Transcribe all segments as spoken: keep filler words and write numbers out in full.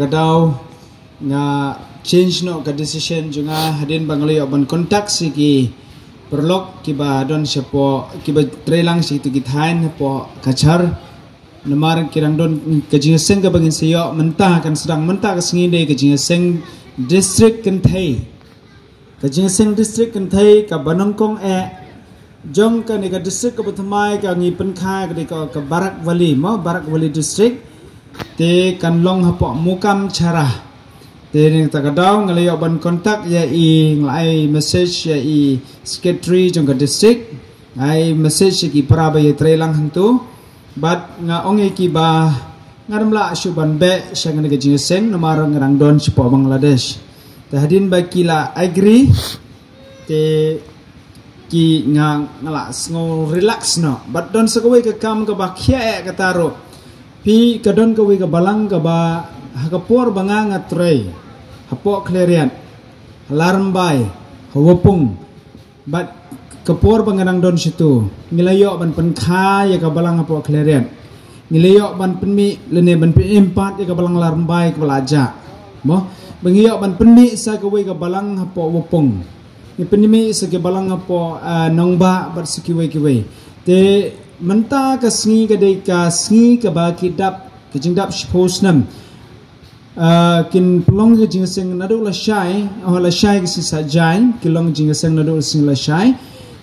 Ka daw nga change noh ka decision jong nga hadien ba nga la ïoh ban contact sha ki paralok kiba don shapoh, kiba trei lang sha kito ki thaiñ hapoh Cachar. Namar ki dang don ka jingïaseng kaba ngin sa ïoh mynta, kan sdang mynta ka sngi, dei ka jingïaseng district kynthei. Ka jingïaseng district kynthei kaba nyngkong eh jong kane ka district kaba thymmai ka ngi pynkha ka dei ka, ka Barak Valley mo, Barak Valley District. Te kan long hapoh Mukam Chara. Te nangta ka daw nga la ïoh ban contact ïa i, nga la ai message ïa i secretary jong ka district. Nga ai message ïa ki para ba ïatrei lang hangto. Bad nga ong ïa ki ba ngan ym lah shuh ban beh sha kane ka jingïaseng namar nga dang don shapoh Bangladesh. Te hadien ba ki la agree, te ki, nga, nga la sngew relax noh. Bad don sa kawei ka kam kaba khia eh kata ruh. Phi, ka don kawei ka balang kaba ha ka por ba nga, nga trei hapoh Khliehriat, ha Ladrymbai, ha Wapung, bad ka por ba nga dang don shato, ngi la ïoh ban pynkha ïa ka balang hapoh Khliehriat. Ngi la ïoh ban pynmih lane ban pynimpat ïa ka balang Ladrymbai kaba la jah mo. Ba ngi ïoh ban pynmih sa kawei ka balang hapoh Wapung. Ngi pynmih sa ki balang hapoh, ah, Nongbah bad sa kiwei kiwei. Te mynta ka sngi ka dei ka sngi kaba ki dap ka jingdap shiphew snem. Ah, kin pynlong ka jingïaseng naduh lashai, oh, lashai ka sngi Saitjaiñ, kin long jingïaseng naduh ka sngi lashai.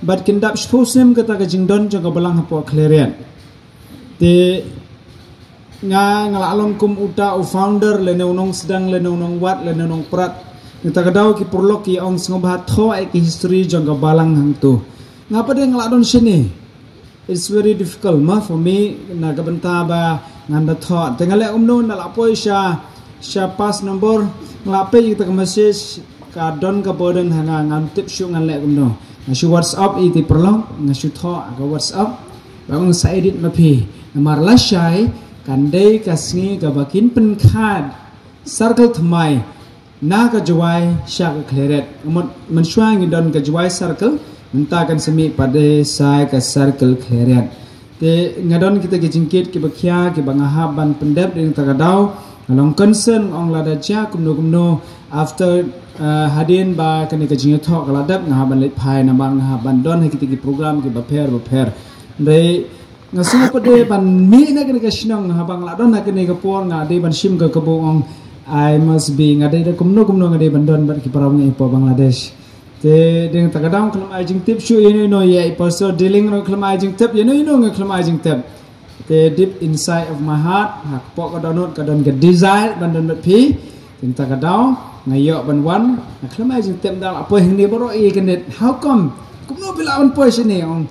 Bad kin dap shiphew snem kata ka jingdon jong ka balang hapoh Khliehriat. Te nga, nga la long kum uta u founder lane u nongsdang lane u nongwad lane u nongprat. Nangta ka daw ki paralok ki ong sngewbha thoh eh ki history jong ka balang hangto. Nga pat de nga la don shane. It's very difficult ma for me na ka bynta ba ngan da thoh. Te nga leh kumno, nda la poi sha, sha pass number, nga la peit ïa kata ka message, ka don ka burden ha nga, ngam tip shuh ngan leh kumno. Nga shu WhatsApp ïa iti paralok, nga shu thoh ha ka WhatsApp. Ba ong sa edit ma phi. Namar lashai kan dei ka sngi kaba kin pynkha circle thymmai na ka Jowai sha ka Khliehriat. Mut mynshuwa ngi don ka Jowai circle, mynta kan sa mih pat de sa ka circle Khliehriat. Te nga don kita ki jingkit kiba khia kiba nga hap ban pyndep, dei nangta ka daw nga long concern, ong lada jia kumno kumno after, eh, hadien ba kane ka jingïathoh ka la dep, nga hap ban leit phai namar nga hap ban don ha kita ki program kiba pher ba pher. Dei nga sngew pat de ban mih na kane ka shnong, haba nga la don ha kane ka por nga dei ban shim ka kabu, ong I must be, nga dei da kumno kumno nga dei ban don bad ki para bangeit hapoh Bangladesh. Te dei nangta ka daw nga khlem ai jingtip shuh ïano ïano, ïa i Pastor Diling ruh khlem ai jingtip, ïano ïano nga khlem ai jingtip. Te deep inside of my heart, ha kpoh ka dohnud ka don ka desire ban don bad phi. Te nangta ka daw nga ïoh ban wan, nga khlem ai jingtip, nda la poi hangne baroh ïa kane. How come? Kumno phi lah ban poi shane, ong.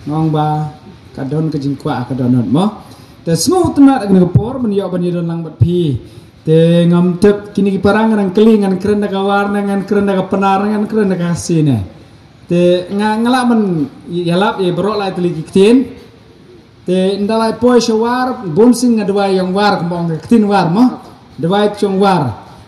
Nga ong ba ka don ka jingkwah ka dohnud mo. Te sngewtynnat ha kane ka por ban ïoh ban ïadon lang bad phi. Te ngam tip, kine ki para ngan kylli, ngan kren da ka War ne ngan kren da ka Pnar, ngan kren da ka Khasi ne. Te nga, nga lah ban ïalap ïa baroh lai tylli ki ktien. Te nda la poi sha War, bun sien nga duwai ïa u War, kumba ong ka ktien War mo. Duwai sha u War.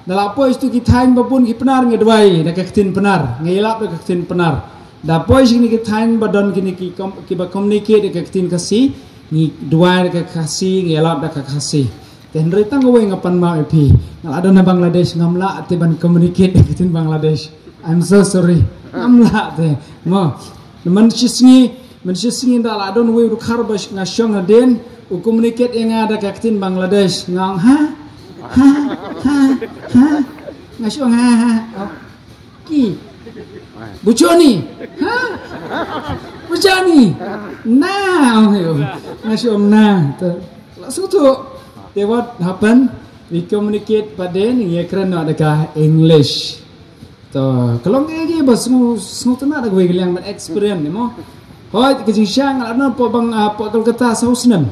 Nda la poi sha ki thaiñ ba bun ki Pnar nga duwai da ka ktien Pnar, nga ïalap da ka ktien Pnar. Nda poi sha kine ki thaiñ ba don kine ki com-, kiba communicate da ka ktien Khasi, ngi duwai da ka Khasi, ngi ïalap da ka Khasi. Te hynrei tang kawei nga pan map ïa phi. Nga la don ha Bangladesh, ngam lah te ban communicate da ka ktien Bangladesh. I'm so sorry. Ngam lah te. Mo. Mynshisngi, mynshisngi nda la don uwei u dkhar ba nga shong hadien, u communicate ïa nga da ka ktien Bangladesh. Nga ong ha? Ha? Ha? Ha? Nga shu ong ha ha. Oh. Ki. Bujoni. Ha? Bujoni. Na. Ong ïa u. Nga shu ong na. Te la sngewthuh. Te what happened? We communicate pat de, ngi ïakren noh da ka English. To, ka long kaei kaei ba sngew, sngewtynnat da kawei ka liang ban experience ne mo. Hooid, ka jingshisha nga la don hapoh Bang, ah, hapoh Kolkata saw snem.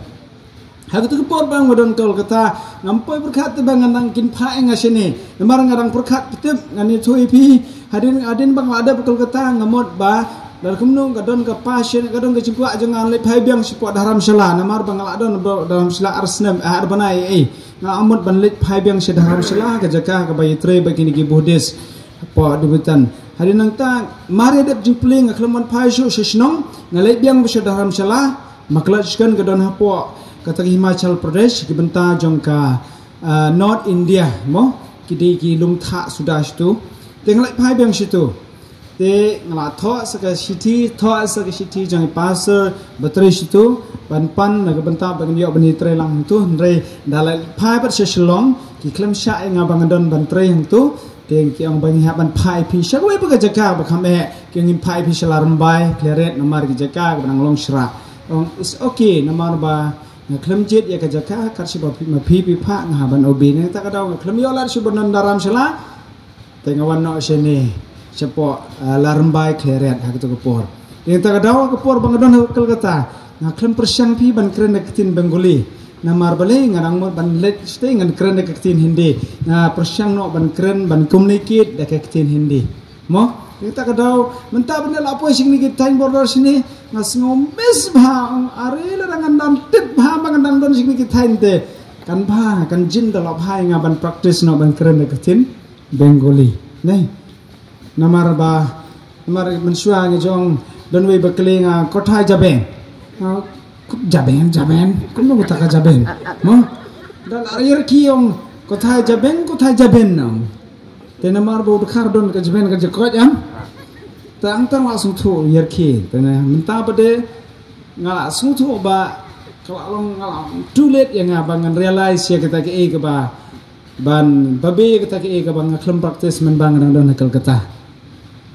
Ha kato ka por ba nga don Kolkata, ngam poi pyrkhat te ba ngan dang kin phah ïa nga shane. Namar nga dang pyrkhat, phi tip, ngan ïathuh ïa phi, hadien, hadien ba nga la dep Kolkata nga mut ba lada kumno ka don ka passion, ka don ka jingkwah jong nga leit phai biang shapoh Dharamshala, namar ba nga la don hapoh Dharamshala ar snem, eh, ar bnai, eh. Nga la mut ban leit phai biang sha Dharamshala, ka jaka kaba ïatrei bad kine ki Buddhist hapoh Tibetan. Hadien nangta, mar ïa dep jingplie nga khlem wan phai shuh sha shnong, nga leit biang beit sha Dharamshala, Makladshkand ka don hapoh kata ka Himachal Pradesh, ki bynta jong ka uh, North India mo, ki dei ki lum thah suda shitu. Te nga la phai biang shitu. Te nga la thoh sa ka shithi, thoh sa ka shithi jong i pastor ba trei shitu, ban pan na ka bynta ba ngin ïoh ban ïatrei lang hangtu, hynrei da la phai pat sha Shillong, ki khlem shah ïa nga ba ngan don ban trei hangtu. Te ki ong ba ngi hap ban phai phi sha kawei pat ka jaka ba kham eh, ki ong ngin phai phi sha Larymbai Khliehriat namar ki jaka ba nang long shrah. Ong it's okay namar ba nga khlem jied ïa ka jaka, kat shaba phi ma phi phi phah nga hap ban obi. Nangta ka daw nga khlem ïoh lad shuh ban don daram sha la. Te nga wan noh shane shapoh, ah, Larymbai Khliehriat ha kato ka por. Nangta ka daw ka por ba nga don ha Kolkata, nga khlem pyrshang phi ban kren da ka ktien Bengali. Namar balei? Nga dang mut ban leit shatei ngan kren da ka ktien Hindi. Nga pyrshang noh ban kren, ban communicate da ka ktien Hindi. Mo? Nangta ka daw, mynta ban da la poi sha kine ki thaiñ border shane, nga sngew miss bha, ong are lada ngan dang tip bha ba ngan dang don sha kine ki thaiñ te, kan bha, kan jin da la bha ïa nga ban practice noh ban kren da ka ktien Bengali. Neh. Namar ba, namar mynshuwa nga jong, don wei ba kylli nga, "Kothai jabeng?" Nga, "Jabeng, jabeng, kumno kata ka jabeng?" Mo? Da la ïarkhie ong, "Kothai jabeng, kothai jaben?" ong. Te namar ba u dkhar don ka jaben ka jakoit em. Te hangta nga la sngewthuh ïarkhie. Te ne mynta pat de nga la sngewthuh ba ka la long, nga la too late ïa nga ba ngan realize ïa kata kaei kaba, ban babe ïa kata kaei kaba nga khlem practice mynba nga dang don ha Kolkata.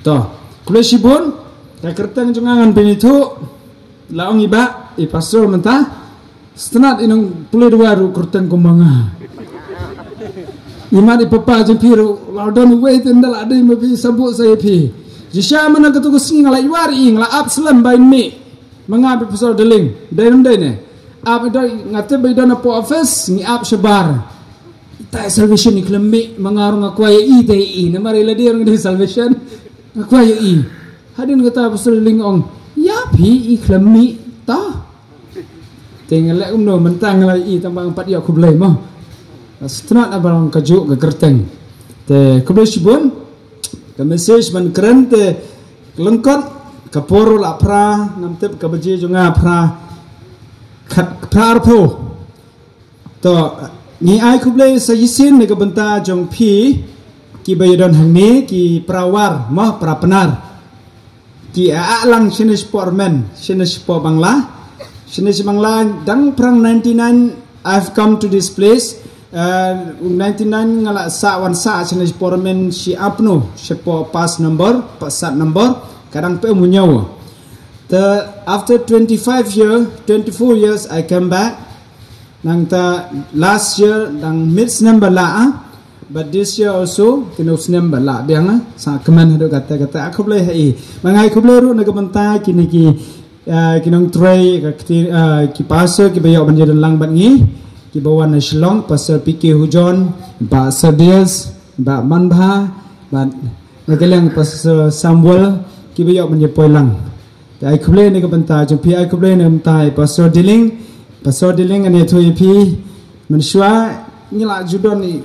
To, khublei shibun, ka kyrteng jong nga ngan pynithuh, la ong i bah, i pastor mynta, sngewtynnat i nongpule duwai ruh kyrteng kumba nga. Imat i papa jong phi ruh, la don uwei te ynda la dei ma phi sabut sa ïa phi. Shisha mynta kato ka sngi nga la iwar i, nga la ap slem ba in mih. Ma nga bad i pastor Diling, dei ne ym dei ne? Ap i don, nga tip ba i don hapoh office, ngi ap shabar. Itai salvation i khlem mih, ma nga ruh nga kwah ïa i te i, namar i la dei ruh nga dei salvation. Nga kwah ïa i. Hadien kata pastor Diling ong, ïa phi i khlem mih, ta. Te nga leh kumno, mynta nga la ïohi tang ba nga pat ïoh khublei mo. Sngewtynnat na ba long kajuh ka kyrteng. Te khublei shibun. Ka message ban kren te lyngkot, ka por la phra, ngam tip ka baje jong nga phra, khat phra arphew. To, ngi ai khublei sa shisien na ka bynta jong phi, kiba ïadon hangne, ki para War mo, para Pnar. Ki a, a lang shane shapoh Rmen, shane shapoh Bangla. Shane shapoh Bangla, dang phrang ninety-nine I've come to this place. Uh, ninety-nine nga la sah wan sah shane shapoh Rmen shi apno, shapoh pass number, pass sat number, ka dang pynmynñiew. Te after twenty-five year, twenty-four years I came back. Nangta last year dang mid snem ba lah, ah. But this year also, kine u snem ba lah biang, ah. Sa kmen haduh katta katta, ah, khublei ha i. Ba nga ai khublei ruh na ka bynta kine ki, ah, ki nongtrei, ka kti, ah, ki pastor, kiba ïoh ban ïadon lang bad ngi, kiba wan na Shillong, Pastor P K Hujon, Bah Serdius, Bah Manbha, bad na ka liang Pastor Samuel, kiba ïoh ban ïapoi lang. Te ai khublei na ka bynta jong phi, ai khublei na ka bynta i Pastor Diling. Pastor Diling, ngan ïathuh ïa phi, mynshuwa ngi la ju don i,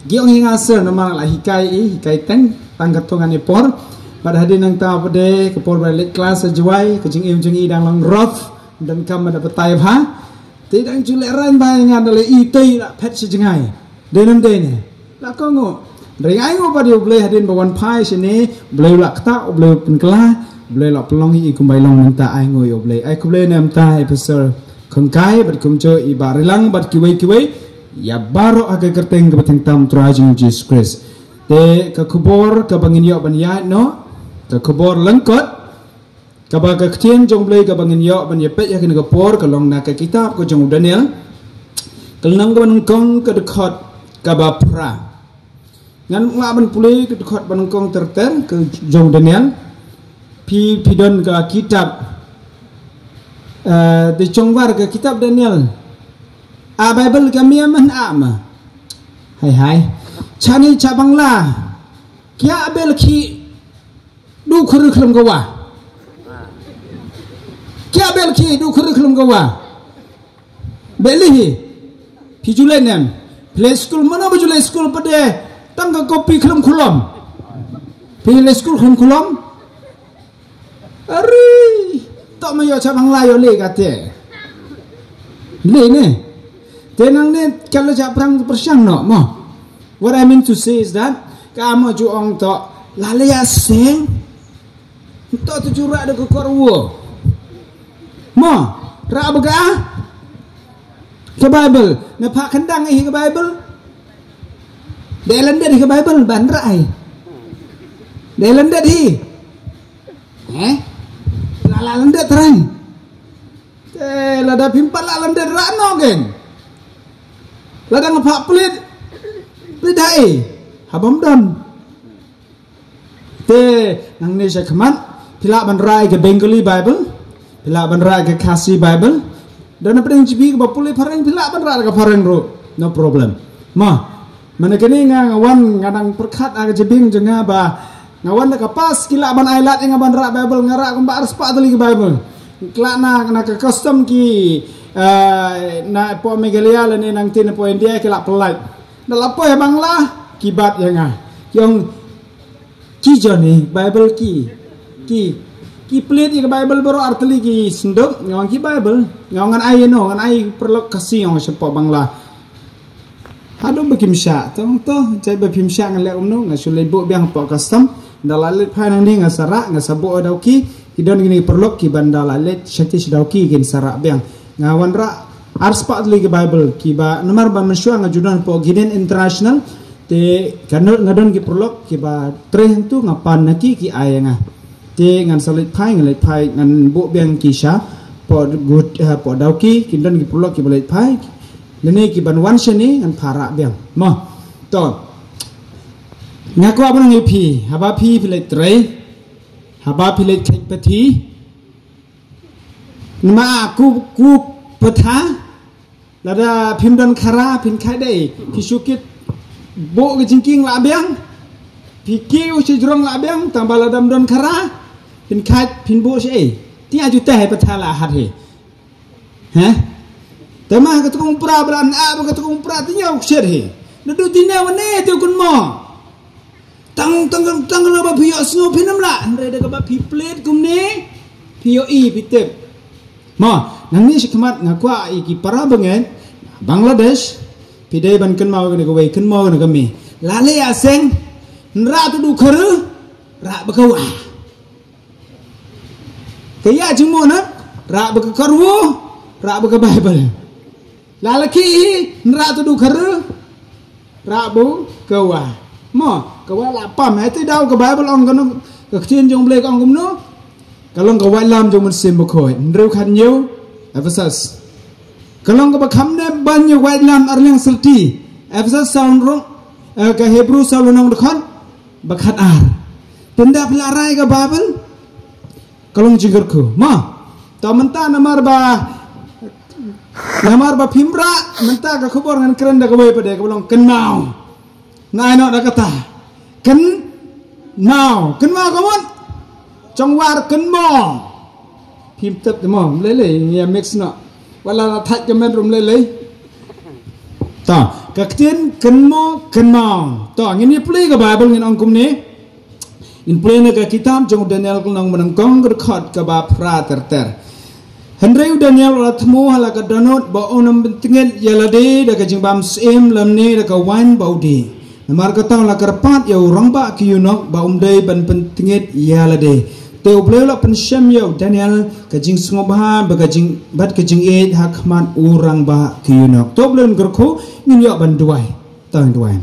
ki ong ïa nga sir, namar la hikai i, hikai teng, tang katto katne por. Bad hadien nangta pat de, ka por ba leit klas ha Jowai, ka jingim jong i dang long rough, donkam ban da batai bha. Te dang ju lehraiñ bha ïa nga, da leh i te la phet sha jngai. Dei ne ym dei ne? La kohnguh. Hynrei nga ainguh pat ïa U Blei hadien ba wan phai shane, U Blei u la ktah, U Blei u pynkylla, U Blei u la pynlong ïa i kumba i long mynta, ainguh ïa U Blei. Ai khublei na ka bynta i Pastor Khongkai, bad kumjuh i Bah Rilang, bad kiwei kiwei, ïa baroh ha ka kyrteng kaba tyngtam U Trai jong ngi U Jisu Khrist. Te ka khubor kaba ngin ïoh ban ïaid noh, ka khubor lyngkot, kaba ka ktien jong U Blei kaba ngin ïoh ban ïapeit ha kane ka por ka long na ka kitab ka jong u Daniel. Ka lynnong kaba nyngkong, ka dkhot kaba phra. Ngan lah ban pule ka dkhot ba nyngkong ter ter ka jong u Daniel. Phi, phi don ka kitab, eh, te shong war ka kitab Daniel. A Baibl ka mih mynta ma. Hai hai. Shane sha Bangla. Kiah bel ki du khuri khlem ka wa. Kiah bel ki du khuri khlem ka wa. Bel hi. Phi ju leit ne em? Phi leit skul, mano ba ju leit skul pat de tang ka kopi khlem khulom. Phi leit skul khlem khulom. Ari, to ma ïoh sha Bangla ïoh leh kata. Leh ne. Te nangne ka la japhrang pyrshang noh mo. What I mean to say is that ka mo ju ong to la la ïa seng. To tu ju rah da ka kor wo. Mo, rah ba ka, ka Bible. Na pha kandang hi ka Bible. Dei lyndet hi ka Bible ban rah hi. Dei lyndet hi. Eh? La la lyndet terang. Te lada phim pat la lyndet rah noh kein. Lada nga pha plit. Plit ha i. Habam don. Te nangne sha khmat phi lah ban rah ïa ka Bengali Bible, phi lah ban rah ïa ka Khasi Bible. Dan na pdeng jibi kaba pule phareng phi lah ban rah ïa ka phareng ruh. No problem. Ma, mana kane nga nga wan nga dang pyrkhat ha ka jibing jong nga ba nga wan da ka pas ki lah ban ai lad ïa nga ban rah Bible, nga rah kumba arspah tylli ki Bible. Kla na na ka custom ki, eh, na pdeng Meghalaya lane nangta na pdeng India ki lah pynlait. Da la poi Bangla ki bat ïa nga. Ki ong ki jong i Bible ki. Ki. Ki plit ïa ka Bible baroh artylli ki synduk, nga ong ki Bible. Nga ong ngan ai ïa no, ngan ai paralok Khasi, nga ong sha pdeng Bangla. Haduh ba kim shah, tong to, jai ba phim shah ngan leh kumno, nga shu leit buh biang pdeng custom. Da la leit phai nangne nga sa rah, nga sa buh ïa u dawki, ki don kine ki paralok ki ban da la leit sha ki sha dawki kin sa rah biang. Nga wanrah arspah tylli ki Bible kiba namar ba mynshuwa nga ju don pdeng Gideon International. Te ka don, nga don ki paralok kiba trei hangtu, nga pan na ki, ki ai ïa nga. Te ngan sa leit phai, ngan leit phai, ngan buh biang ki sha pdeng gut, eh, pdeng dawki, ki don ki paralok kiba leit phai. Lane ki ban wan shane ngan phah rah biang. Mo. To. Nga kwah ban ong ïa phi, haba phi phi leit trei, haba phi leit kheit pathi, nma ku ku patha, lada phim don khara phin khait dei, phi shu kit buh ka jingkieng lah biang, phi kiew sha jrong lah biang, tang ba lada phim don khara phin khait phin buh sha ei. Ti aju teh patha la hat he. He? Te ma ka tukong pra bran a ba ka tukong pra ti nyaw ksher he. Nadu ti na wane te kun mo. Tang tang tang tang ba phi ïoh sngew phi nam la. Hynrei da kaba phi plet kumne phi ïoh i phi tip. Mo, nangne shi khmat nga kwah i ki para bangeit Bangladesh. Phi dei ban kynmaw kane kawei, kynmaw kane kame. Lale aseng. Nra tu du kharu. Ra ba kawa. Ka ïa jingmut na, rah ba ka karwu, rah ba ka Bible. La la ki hi, nrah tu du kharu, rah bu ka wa. Mo, ka wa la pam, eh, te daw ka Bible ong kano, ka ktien jong Blei ka ong kumno. Ka long ka waitlam jong Mynsiem Bakhuid, hynriew khat hynñiew, Ephesus. Ka long kaba kham ne ban ïa waitlam ar liang syrti, Ephesus saw lynnong, eh, ka Hebru saw lynnong dkhot ba khat ar. Tynda phi la rai ka Bible, ka long jingkyrkhu. Ma, ta mynta namar ba, namar ba phim rah, mynta ka khubor ngan kren da kawei pat de, kaba long kynmaw. Nai noh da kata. Kynmaw. Kynmaw ka mut. Chong war kynmaw. Phim tep de mo, lei lei, ngi ïa mix noh. Wala la thait ka men rum lei lei. Ta, ka ktien kynmaw, kynmaw. Ta, ngin ïa pule ka Bible ngin ong kumne. Ngin pule na ka kitab jong u Daniel ka lynnong ba nyngkong ka dkhot kaba phra ter ter. Hynrei u Daniel u la thmu ha la ka dohnud ba un ym pyntngit ïa lade da ka jingbam syiem lymne da ka waiñ ba u dih. Namar kata u la kyrpad ïa u rangbah ki eunuch ba um dei ban pyntngit ïa lade. Te u Blei u la pynshem ïa u Daniel ka jingsngewbha bad ka jing, bad ka jingïeit ha khmat u rangbah ki eunuch. To Blei un kyrkhu, ngin ïoh ban duwai. Tang duwai.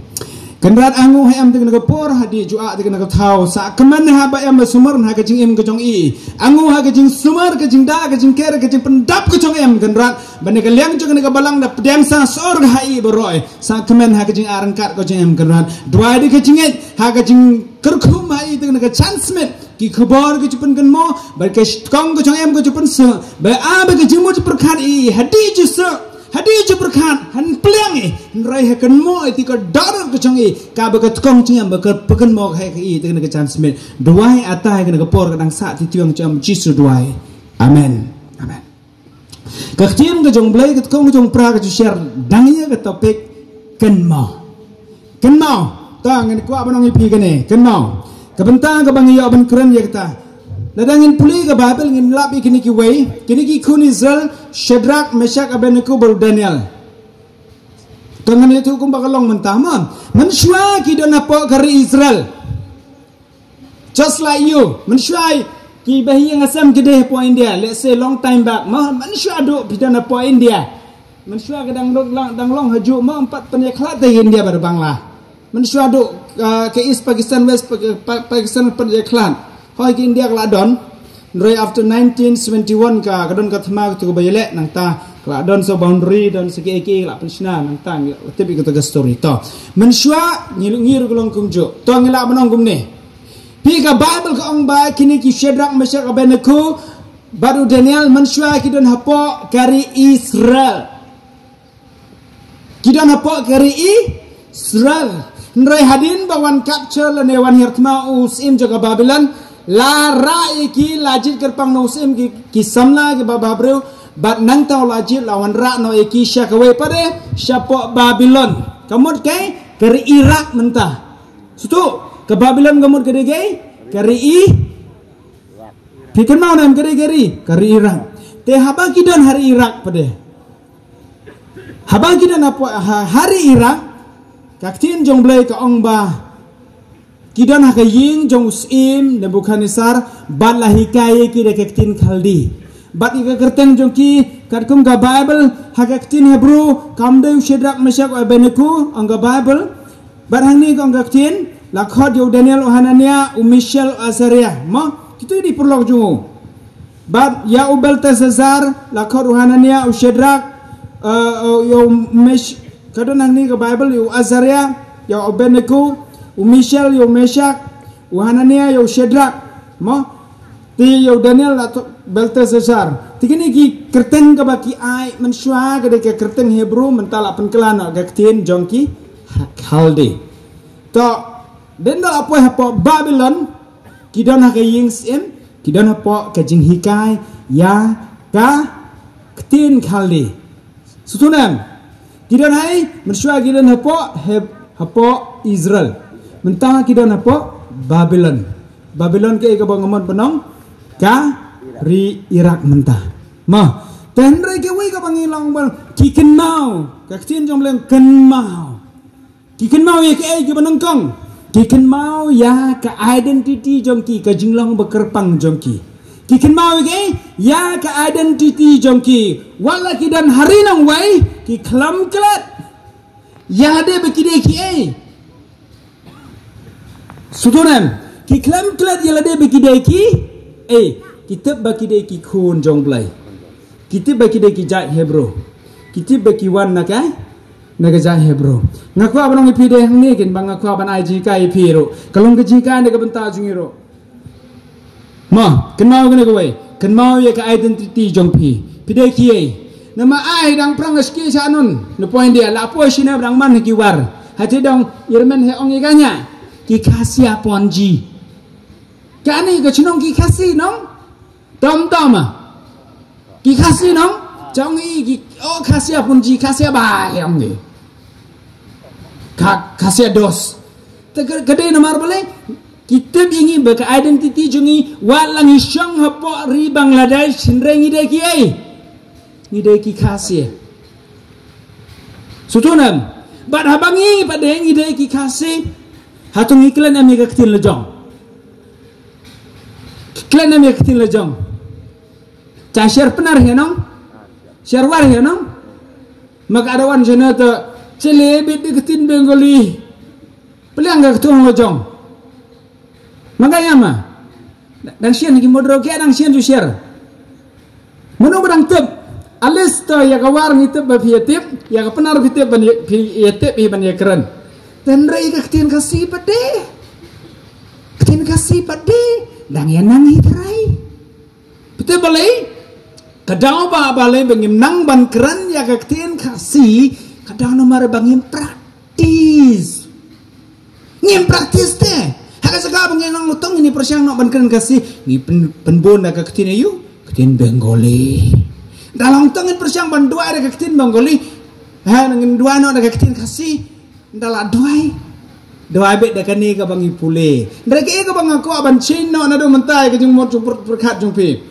Kynrad, nga ngeit ha em te kane ka por, hadien juh te kane ka thaw, sa kmen ha ba em ba sumar ha ka jingim ka jong i. Nga ngeit ha ka jingsumar, ka jingda, ka jingker, ka jingpyndap ka jong em, Kynrad. Ba na ka liang jong kane ka balang da pdiang sa sor ka ha i baroh. Sa kmen ha ka jingarangkat ka jong em, Kynrad. Duwai da ka jingngeit ha ka jingkyrkhu ma i te kane ka chance met. Ki khubor ka ju pynkynmaw, ba ka shkong ka jong em ka ju pynsuk, ba a ba ka jingmut ju pyrkhat i, hadien ju suk, hadien ju pyrkhat, han pliang i, hynrei ha kynmaw i te ka dohnud ka jong i, kaba ka tkong jong em ba ka pynkynmaw ka ha ka i, te kane ka chance met. Duwai ata ha kane ka por ka dang sah ti tiong jong em Jisu duwai. Amen. Amen. Ka ktien ka jong Blei, ka tkong ka jong pra ka ju share, dang ïa ka topic, kynmaw. Kynmaw. Ta ngin kwah ban ong ïa phi kane, kynmaw. Ka bynta kaba ngi ïoh ban kren ïa kata. Lada ngin pule ka Bible ngin lap ïa kine kiwei, kine ki khun Israel, Shadrach, Meshach, Abednego, bad u Daniel. Ka ngan ïathuh kumba ka long mynta, mo. Mynshuwa ki don hapoh ka ri Israel. Just like you. Mynshuwa ki bahaïing hasem ki dei hapoh India. Let's say long time back, mo. Mynshuwa duh phi don hapoh India. Mynshuwa ka dang long, dang long hajuh, mo, ym pat pynïakhlad te India bad Bangla. Mynshuwa duh, ah, ka East Pakistan, West Pak-, Pa-, Pakistan pynïakhlad. Hoi, ka India ka la don. Hynrei after nineteen seventy-one ka, ka don ka thma katu kaba ïaleh, nangta ka la don sa boundary, don sa kiei kiei, ka la pynshna, nangta ngi la tip ïa katu ka story. To, mynshuwa ngi, ngi ruh ka long kumjuh. To, ngi la ban ong kumne. Phi, ka Bible ka ong ba kine ki Shadrach, Meshach, Abednego bad u Daniel, mynshuwa ki don hapoh ka ri Israel. Ki don hapoh ka ri Israel. Hynrei hadien ba wan capture lane wan hiar thma u syiem jong ka Babilon, la rah ïa ki, la jied kyrpang na u syiem ki, ki samla kiba bhabriew, bad nangta u la jied, la wanrah noh ïa ki sha kawei pat de, shapoh Babilon. Ka mut kaei? Ka ri Iraq mynta. Sngewthuh, ka Babilon ka mut ka dei kaei? Ka ri I-, phi kynmaw ne em, ka dei ka ri, ka ri Iraq. Te haba ki don ha ri Iraq pat de, haba ki don hapoh, ha, ha ri Iraq, ka ktien jong U Blei ka ong ba ki don ha ka ïing jong u syiem Nebukhadnessar, bad la hikai ïa ki da ka ktien Khaldi. Bad ïa ka kyrteng jong ki, katkum ka Bible, ha ka ktien Hebrew, kam dei u Shadrach, Meshach, u Abednego, ong ka Bible. Bad hangne ka ong ka ktien, la khot ïa u Daniel, u Hananiah, u Mishael, u Azariah. Mo, kito ki dei paralok jong u. Bad ïa u Belteshazzar, la khot u Hananiah, u Shadrach, eh, eh, ïa u Mesh-, ka don hangne ka Bible, ïa u Azariah, ïa u Abednego, u Mishael, ïa u Meshach, u Hananiah, ïa u Shadrach. Mo, te ïa u Daniel, la khot Belteshazzar. Te kine ki kyrteng kaba ki ai mynshuwa ka dei ka kyrteng Hebrew, mynta la pynkylla noh ka ktien jong ki Khaldi. To, dei na la poi hapoh Babilon, ki don ha ka ïing syiem, ki don hapoh ka jinghikai ïa ka ktien Khaldi. Sngewthuh ne em, ki don ha ei? Mynshuwa ki don hapoh Heb-, hapoh Israel. Mynta ki don hapoh Babilon. Babilon kaei kaba nga mut ban ong? Ka ri Iraq mynta. Mo, te hynrei kawei kaba ngi long ba ki kynmaw, ka ktien jong U Blei kynmaw. Ki kynmaw ïa kaei kiba nyngkong? Ki kynmaw ïa ka identity jong ki, ka jinglong ba kyrpang jong ki. Ki kynmaw ïa kaei? Ïa ka identity jong ki. Wat la ki don ha ri nongwei, ki khlem klet ïa lade ba ki dei kiei. Sngewthuh ne em, ki khlem klet ïa lade ba ki dei kiei. Ki tip ba ki dei ki khun jong U Blei. Ki tip ba ki dei ki jait Hebrew. Ki tip ba ki wan na ka, na ka jait Hebrew. Nga kwah ban ong ïa phi de hangne, kin ba nga kwah ban ai jinghikai ïa phi ruh. Ka long ka jinghikai na ka bynta jong ngi ruh. Mo, kynmaw kane kawei. Kynmaw ïa ka identity jong phi. Phi dei kiei. Namar ai dang prang sha ki sha nun. Na point dia, la poi shane ba dang man ki war. Hati dang irmen he ong ïa kane. Ki Khasi Aponji. Kane ka chnong ki Khasi nong. Tom tom ah. Ki Khasi nong. Chong i ki, oh, Khasi Aponji, Khasi Abai ong i. Ka, Khasi Ados. Te ka, ka dei namar balei? Ki tip ïa ngi ba ka identity jong ngi, wat la ngi shong hapoh ri Bangladesh, hynrei ngi dei kiei? Ngi dei ki Khasi. Sngewthuh ne em? Bad haba ngi pat dei ngi dei ki Khasi, hato ngi klet ne em ïa ka ktien lajong? Klet ne em ïa ka ktien lajong? Cha sher Pnar hi nong? Sher War hi nong? Ma ka da wan shane te, chele bit da ka ktien Bengali. Pynlong ka ktien lajong. Ma ka ïa ma. Dang shen ki modro ki dang shen ju sher. Mano ba dang tip? At least to ïa ka War ngi tip ba phi ïa tip, ïa ka Pnar phi tip ban ïa, phi ïa tip hi ban ïa kren. Te hynrei ka ktien Khasi pat de. Ktien Khasi pat de. Dang ïa nang hi trai. Phi tip balei? Ka daw ba balei ba ngim nang ban kren ïa ka ktien Khasi, ka daw namar ba ngim practice. Ngim practice te. Ha ka jaka ba ngin nang lutong ngin pyrshang noh ban kren Khasi, ngi pyn, pynbun da ka ktien aïu? Ktien Bengali. Da long tang ngin pyrshang ban duwai da ka ktien Bengali. Ha, ngin duwai noh da ka ktien Khasi. Nda la duwai. Duwai beit da kane kaba ngi pule. Nda kaei kaba nga kwah ban change noh naduh mynta ïa ka jingmut jingpyrkhat jong phi.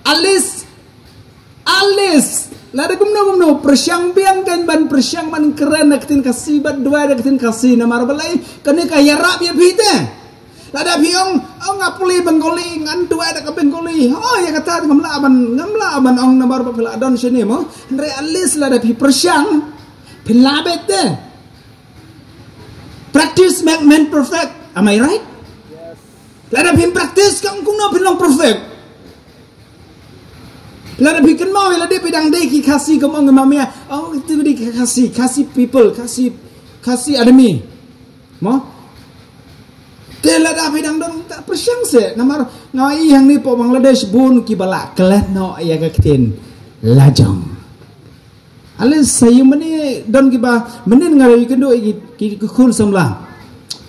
At least, at least, Lada kumno kumno pyrshang biang kan ban pyrshang ban kren da ka ktien Khasi bad duwai da ka ktien Khasi, namar balei? Kane ka ïarap ïa phi te. Lada phi ong, "Oh, nga pule Bengali, ngan duwai da ka Bengali." Oh, ïa kata ngam lah ban, ngam lah ban ong namar ba phi la don shane mo. Hynrei at least lada phi pyrshang, phi lah beit te. Practice make man perfect. Am I right? Lada phi practice, kan kumno phi long perfect? Lada phi kynmaw ïa lade phi dang dei ki Khasi, kum ong i Mama, oh, tu dei ki Khasi, Khasi people, Khasi, Khasi admi. Mo? Te lada phi dang don, ta pyrshang seh, namar nga i hangne hapoh Bangladesh bun kiba la klet noh ïa ka ktien lajong. Ale sa ïa mane don kiba, mane nga ïakynduh ïa ki, ki, ki khun samla.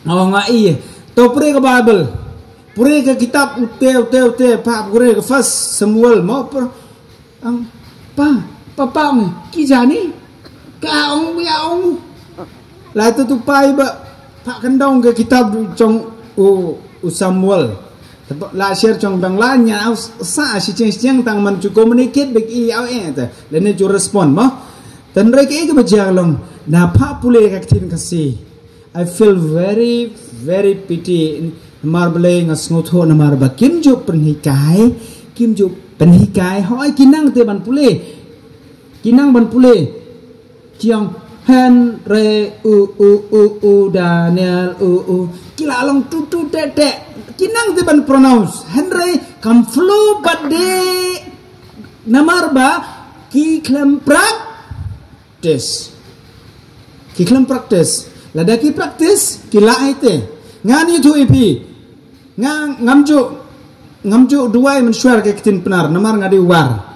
Nga ong, "Nga i, to pule ka Bible. Pule ka kitab ute, ute, ute, pa pule ka First Samuel mo." Pa, ang, pa, pa, pa, ong, "Ki jani?" Ka ong, ïa ong. La tu tu pai ba, pa kyndong ka kitab jong u, u Samuel. Te la share jong Bangla, ñiaw sa shi cheng cheng tang man chu communicate bad i aw eh te. Lane chu respond mo. Tang re ki ka ba jia long. Na pha pule ka ktien Khasi. I feel very, very pity. Namar balei nga sngewthuh namar ba kim ju pynhikai, kim ju pynhikai. Hoi ki nang te ban pule. Ki nang ban pule. Ki ong Henry, u, u, u, u, Daniel, u, u. Ki la long tu, tu, te, te. Ki nang te ban pronounce. Hynrei kam flu pat de. Namar ba ki khlem practice. Ki khlem practice. Lada ki practice, ki la ai te. Ngan ïathuh ïa phi. Nga ngam ju, ngam ju duwai mynshuwa ka ktien Pnar. Namar nga dei War.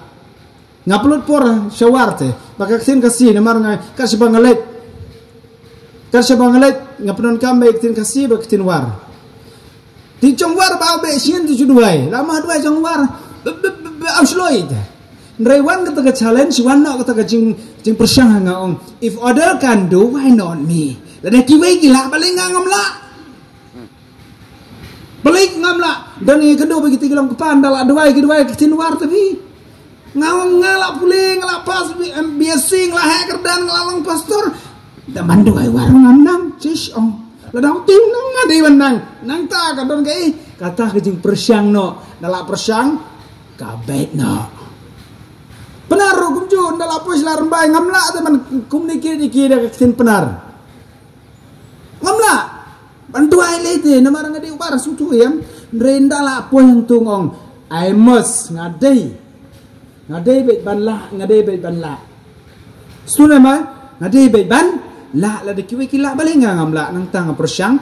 Nga pynlut por sha War te, ba ka ktien Khasi, namar nga kat shaba nga leit. Kat shaba nga leit, nga pyndonkam ba ka ktien Khasi, ba ka ktien War. Te jong War ba be shin te ju duwai, la ma duwai jong War, be, be, be, be, am shloi te. Hynrei wan kata ka challenge, wan noh kata ka jing, jingpyrshang ha nga ong. If other can do, why not me? Lada kiwei ki lah, balei nga ngam lah? Balei ngam lah? Don i kynduh ba kita ki long kpa, nda la duwai ki duwai ka ktien War te phi. Nga ong nga la pule, nga la pass B-, em, B S C, nga la heh kyrdan, nga la long pastor. Da man duwai War ngam nang, chish ong. La dang tim nang nga dei ban nang. Nangta ka don ka i, kata ka jingpyrshang noh, nda la pyrshang, ka beit noh. Pnar ruh kumjuh, nda la poi sha Lad Rymbai, ngam lah te ban communicate ïa ki da ka ktien Pnar. Ngam lah. Ban duwai lei te, namar nga dei u War sngewthuh ïa. Hynrei nda la poi hangto nga ong. I must, nga dei. Nga dei beit ban lah, nga dei beit ban lah. Sngewthuh ma, nga dei beit ban lah, lada kiwei ki lah balei nga ngam lah, nangta nga pyrshang.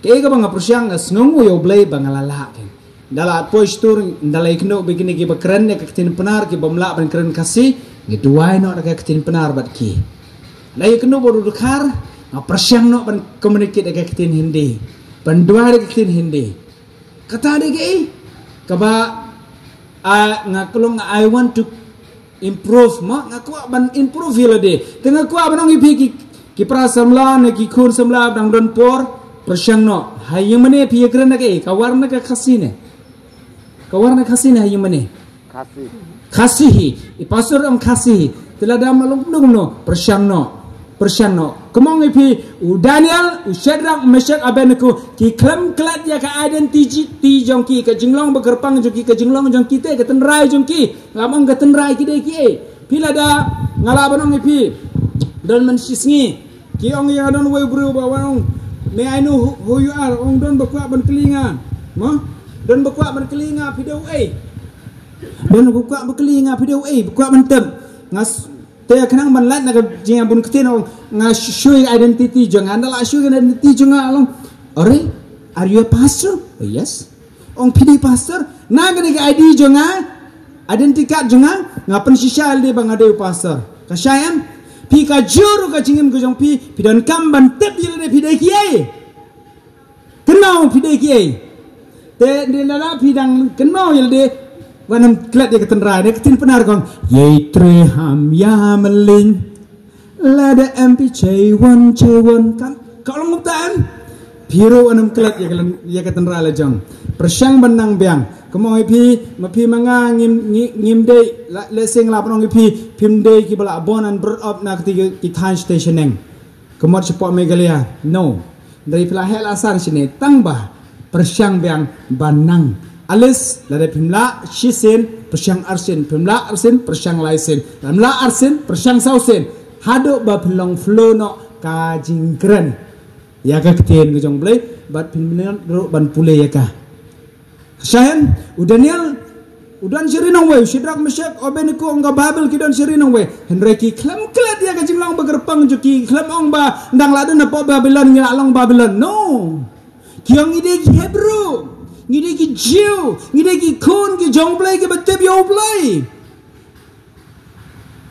Kaei kaba nga pyrshang, nga sngewnguh ïa U Blei ba nga la lah, kan. Nda la poi sha tur, nda la ïakynduh bad kine kiba kren ïa ka ktien Pnar, ki bym lah ban kren Khasi, ngi duwai noh da ka ktien Pnar bad ki. La ïakynduh bad u dkhar, nga pyrshang noh ban communicate da ka ktien Hindi. Ban duwai da ka ktien Hindi. Kata dei kaei kaba, ah, nga klong, I want to improve ma, nga kwah ban improve ïa lade. Te nga kwah ban ong ïa phi ki, ki para samla ne ki khun samla dang don por, pyrshang noh. Ha ïing mane phi ïakren na kaei, ka War ne ka Khasi ne? Ka War ne Khasi ne ha ïing mane? Khasi. Khasi hi. I pastor ong Khasi hi. Te lada ma long kumno kumno, pyrshang noh. Pyrshang noh. Kumno ong ïa phi, u Daniel, u Shadrach, Meshach, Abednego, ki khlem klet ïa ka identity jong ki, ka jinglong ba kyrpang jong ki, ka jinglong jong ki te, ka tynrai jong ki. Ngam ong ka tynrai ki dei kiei. Phi lada nga lah ban ong ïa phi. Don mynshisngi ki ong ïa nga, don uwei u briew ba wan ong, "May I know who, who you are?" Ong, "Don ba kwah ban kylli nga." Mo? "Don ba kwah ban kylli nga phi dei uei." Don ba kwah ban kylli nga phi dei uei, ba kwah ban tip. Nga s-, te khnang ban lait na ka jingïabun ktien, ong, nga sh-, shu ïa identity jong nga. Nda la shu ïa identity jong nga, long, "Are, are you a pastor?" "Oh, yes." Ong, "Phi dei pastor?" "Na kane ka I D jong nga, identity card jong nga, nga pynshisha ïalade ba nga dei u pastor." Ka shai em? Phi ka jur ka jingim ka jong phi, phi donkam ban tip ïalade phi dei kiei. Kynmaw phi dei kiei. Te dei lada phi dang kynmaw ïalade, wat nym klet ïa ka tynrai, ne ka ktien Pnar ka ong, "Ïei tre ham ïa mlin." Lada em phi chei wan, chei wan kan. Ka long kumta em. Phi ruh wat nym klet ïa ka, ïa ka tynrai la jong. Pyrshang ban nang biang. Kumno ïa phi, ma phi ma nga ngim, ngi-, ngim dei, la, lehse nga lah ban ong ïa phi, phim dei kiba la born and brought up na kti ki, ki thaiñ station neng. Kumno shapoh Meghalaya. No. Dei phi la heh la san shane tang ba pyrshang biang ban nang. At least, lada phim lah shisien, pyrshang arsien, phim lah arsien, pyrshang laisien, phim lah arsien, pyrshang sawsien. Haduh ba phin long flow noh ka jingkren ïa ka ktien ka jong Blei, bad phin mlien ruh ban pule ïa ka. Shahen, u Daniel, u don shiri nongwei, u Shadrak, Meshak, Abednego, ong ka Bible ki don shiri nongwei. Hynrei ki khlem klet ïa ka jinglong ba kyrpang jong ki, khlem ong ba dang la don hapoh Babilon, ngi la long Babilon. No. Ki ong ngi dei ki Hebru, ngi dei ki Jiw, ngi dei ki khun ki jong Blei kiba tip ïa u Blei.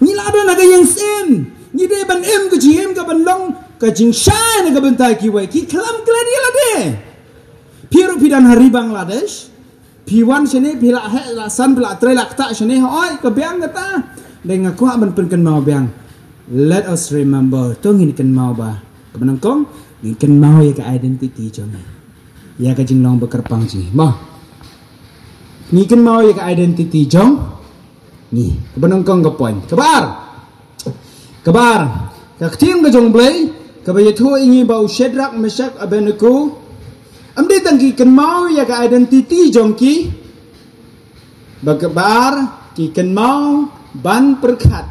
Ngi la don ha ka ïing syiem, ngi dei ban im ka jingim ka ban long ka jingshai na ka bynta kiwei. Ki khlem klet ïa lade. Phi ruh phi don ha ri Bangladesh. Phi wan shane, phi la heh, la san, phi la trei, la ktah shane, hooid, ka biang kata. Dei nga kwah ban pynkynmaw biang. Let us remember, to ngin kynmaw ba. Kaba nyngkong, ngin kynmaw ïa ka identity jong ngi. Ïa ka jinglong ba kyrpang jong ngi. Mo. Ngin kynmaw ïa ka identity jong ngi. Kaba nyngkong ka point. Kaba ar. Kaba ar. Ka ktien ka jong Blei, kaba ïathuh ïa ngi ba u Shadrak, Meshak, Abednego. Ym dei tang ki kynmaw ïa ka identity jong ki. Ba kaba ar, ki kynmaw ban pyrkhat.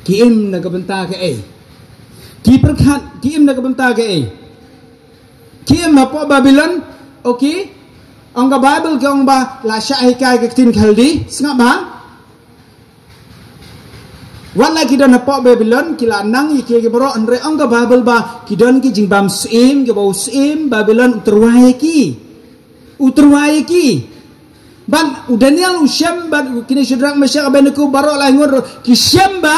Ki im na ka bynta kaei? Ki pyrkhat, ki im na ka bynta kaei? Ki im hapoh Babilon, okay? Ong ka Bible ki ong ba la shah hikai ka ktien Khaldi, sngap bha? Wat la ki don hapoh Babilon, ki la nang ïa ki, ki baroh, hynrei ong ka Bible ba ki don ki jingbam syiem, kiba u syiem Babilon u tyrwa ïa ki. U tyrwa ïa ki. Bad u Daniel u shem bad kine Shadrak, Meshak, Abednego baroh lai ngut ruh ki shem ba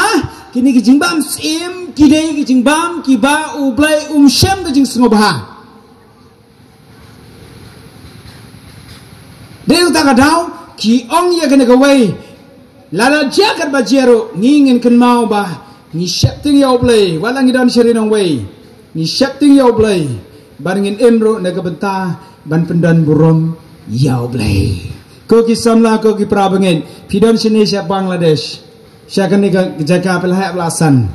kine ki jingbam syiem ki dei ki jingbam kiba u Blei um shem ka jingsngewbha. Dei uta ka daw ki ong ïa kane kawei. Lada jia katba jia ruh ngi ngin kynmaw ba ngi sheptieng ïa u Blei, wat la ngi don shiri nongwei. Ngi sheptieng ïa u Blei. Bad ngin im ruh na ka bynta ban pyndon burom ïa u Blei. Ko ki samla, ko ki para bangeit, phi don shane sha Bangladesh, sha kane ka jaka phi la heh phi la san.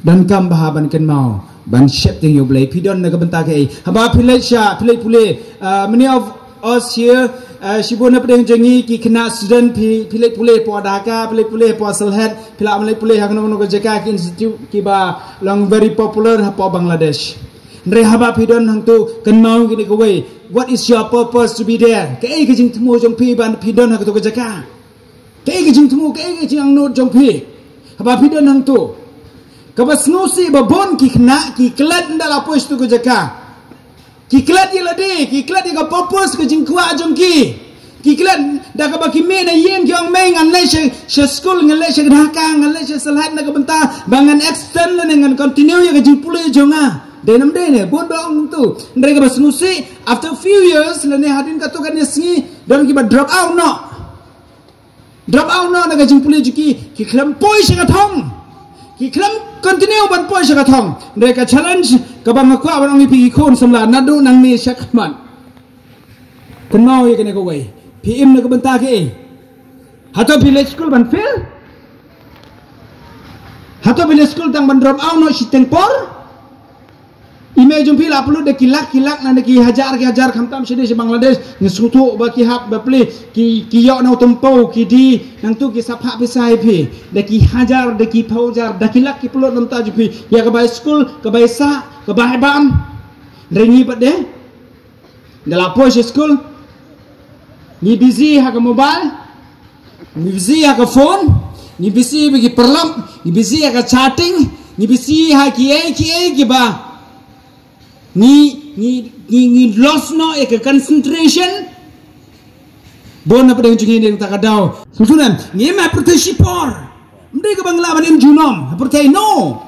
Donkam bha ban kynmaw ban sheptieng ïa u Blei. Phi don na ka bynta kaei? Haba phi leit sha, phi leit pule, uh, many of us here, uh, shibun na pdeng jong ngi ki khynnah student, phi, phi leit pule hapoh Dhaka, phi leit pule hapoh Sylhet, phi la leit pule ha kano kano ka jaka, ki institute kiba long very popular hapoh Bangladesh. Hynrei haba phi don hangto, kynmaw kine kawei. What is your purpose to be there? Kaei ka jingthmu jong phi ban phi don ha kato ka jaka? Kaei ka jingthmu, kaei ka jingangnud jong phi? Haba phi don hangto. Kaba sngewsih ba bun ki khynnah ki klet ynda la poi sha kato ka jaka. Ki klet ïa lade, ki klet ïa ka purpose, ka jingkwah jong ki. Ki klet da kaba ki mih na ïing ki ong, mei, ngan leit sha, sha skul, ngan leit sha Dhaka, ngan leit sha Sylhet na ka bynta ba ngan extend lane ngan continue ïa ka jingpule jong nga. Dei ne ym dei ne, bun ba ong hangto. Hynrei kaba sngewsih, after few years lane hadien katto katne sngi, don kiba drop out noh. Drop out noh na ka jingpule jong ki, ki khlem poi sha ka thong. Ki khlem continue ban poi sha ka thong. Hynrei ka challenge kaba nga kwah ban ong ïa phi ki khun samla naduh nangne shakhmat. Kynmaw ïa kane kawei. Phi im na ka bynta kaei? Hato phi leit skul ban fail? Hato phi leit skul tang ban drop out noh shiteng por? I mei jong phi la pynlut da ki lak ki lak, na da ki hajar ki hajar, khamtam shane sha Bangladesh. Ngi sngewthuh ba ki hap ba plie, ki, ki ïoh na u tympew, ki die, nangtu ki sa phah pisa ïa phi. Da ki hajar, da ki phew hajar, da ki lak ki pynlut na bynta jong phi. Ïa ka bai skul, ka bai sah, ka bai bam. Hynrei ngi pat de, ynda la poi sha skul, ngi busy ha ka mobile, ngi busy ha ka phone, ngi busy bad ki paralok, ngi busy ha ka chatting, ngi busy ha kiei kiei kiba ngi, ngi, ngi, ngi lost noh ïa ka concentration. Bun na pdeng jong ngi na kata ka daw. Sngewthuh ne, ngi im ha pyrthei shipor. Ym dei kaba ngi lah ban im junom ha pyrthei, no.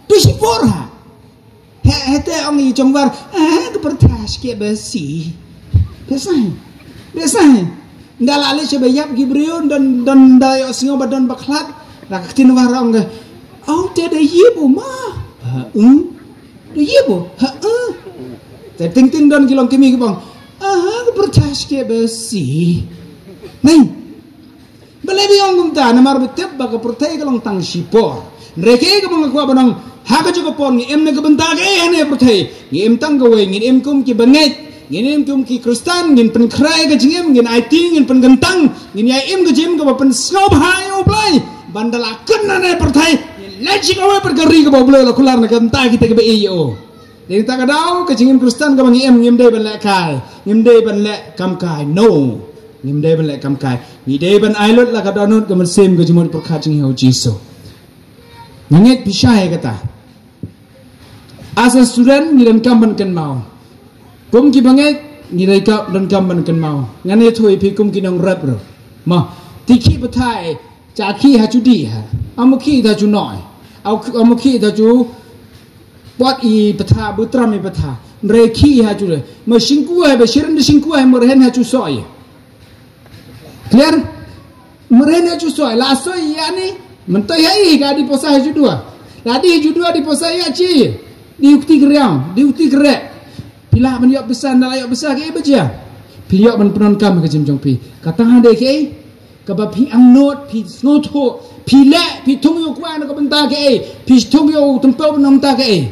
Te shipor ha. He, he te ong i jong war, eh, ka pyrthei shike besi. Besi. Besi. Ynda la leit sha ba ïap ki briew, don, don da ïohsngew ba don ba khlad. La ka ktien war ong ka, "Au te da ïap u ma." Ha, um. Da ïap u. Ha, um. Te ting ting don ki long ki mih ki bang. Pyrthei ke besi. Nai. Balei ba ong kumta, namar ba tip ba ka pyrthei ka long tang shipor. Hynrei kaei kaba nga kwah ban ong, ha kajuh ka por ngi im na ka bynta kaei hane pyrthei. Ngi im tang kawei, ngin im kum ki bangeit, ngin im kum ki Khristan, ngin pynkhreh ka jingim, ngin aiti, ngin pynkyntang, ngin ïa im ka jingim kaba pynsngewbha ïa U Blei. Ban da la kut na ne pyrthei, ngin leit sha kawei pat ka ri kaba U Blei u la kular na ka bynta kita kiba ïeit ïa u. Dei ta ka daw ka jingim Khristan kaba ngi im, ngim dei ban leh kai, ngim dei ban leh kam kai. No. Ngim dei ban leh kam kai. Ngi dei ban ai lut la ka dohnud ka mynsiem ka jingmut pyrkhat jong ngi ha U Jisu. Ngi ngeit phi shai kata. As a student ngi donkam ban kynmaw. Kum ki bangeit ngi donkam, donkam ban kynmaw. Ngan ïathuh ïa phi kum ki nongrep ruh. Mo, te khih pathai, cha khih ha chu dih ha. Amo khih ha chu noi. Amo khih ha chu Pot i patha, butram i patha. Nre khi ha chu le. Ma shingkua he, ba shirin de shingkua he, murhen ha chu soi. Clear? Murhen ha chu soi. La soi ya ni. Mentoi ha i ka di posa ha judua. La di judua di posa ya chi. Di ukti kriang, di ukti kre. Pila ban yok besar, na yok besar ke bejia. Pila yok ban penon kam ke jim jong pi. Kata ha de ke. Kaba phi angnud, phi sngewthuh, phi leh, phi thung ïa u kwai na ka bynta kaei, phi thung ïa u tempeu na ka bynta kaei.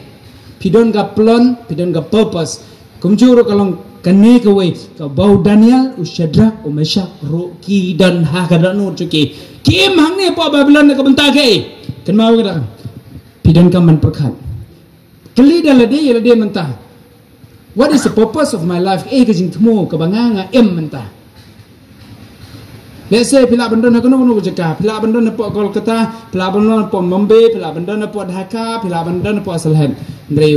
Phi don ka plan, phi don ka purpose. Kumjuh ruh ka long kane kawei, kaba u Daniel, u Shadrach, u Meshach ruh ki don ha ka dohnud jong ki. Ki im hangne hapoh Babylon na ka bynta kaei. Kynmaw ïa kata. Phi donkam ban pyrkhat. Kylli da lade ïa lade mynta. What is the purpose of my life? Eh, ka jingthmu kaba nga nga im mynta. Let's say phi lah ban don ha kano kano ka jaka, phi lah ban don hapoh Kolkata, phi lah ban don hapoh Mumbai, phi lah ban don hapoh Dhaka, phi lah ban don hapoh Sylhet. Hynrei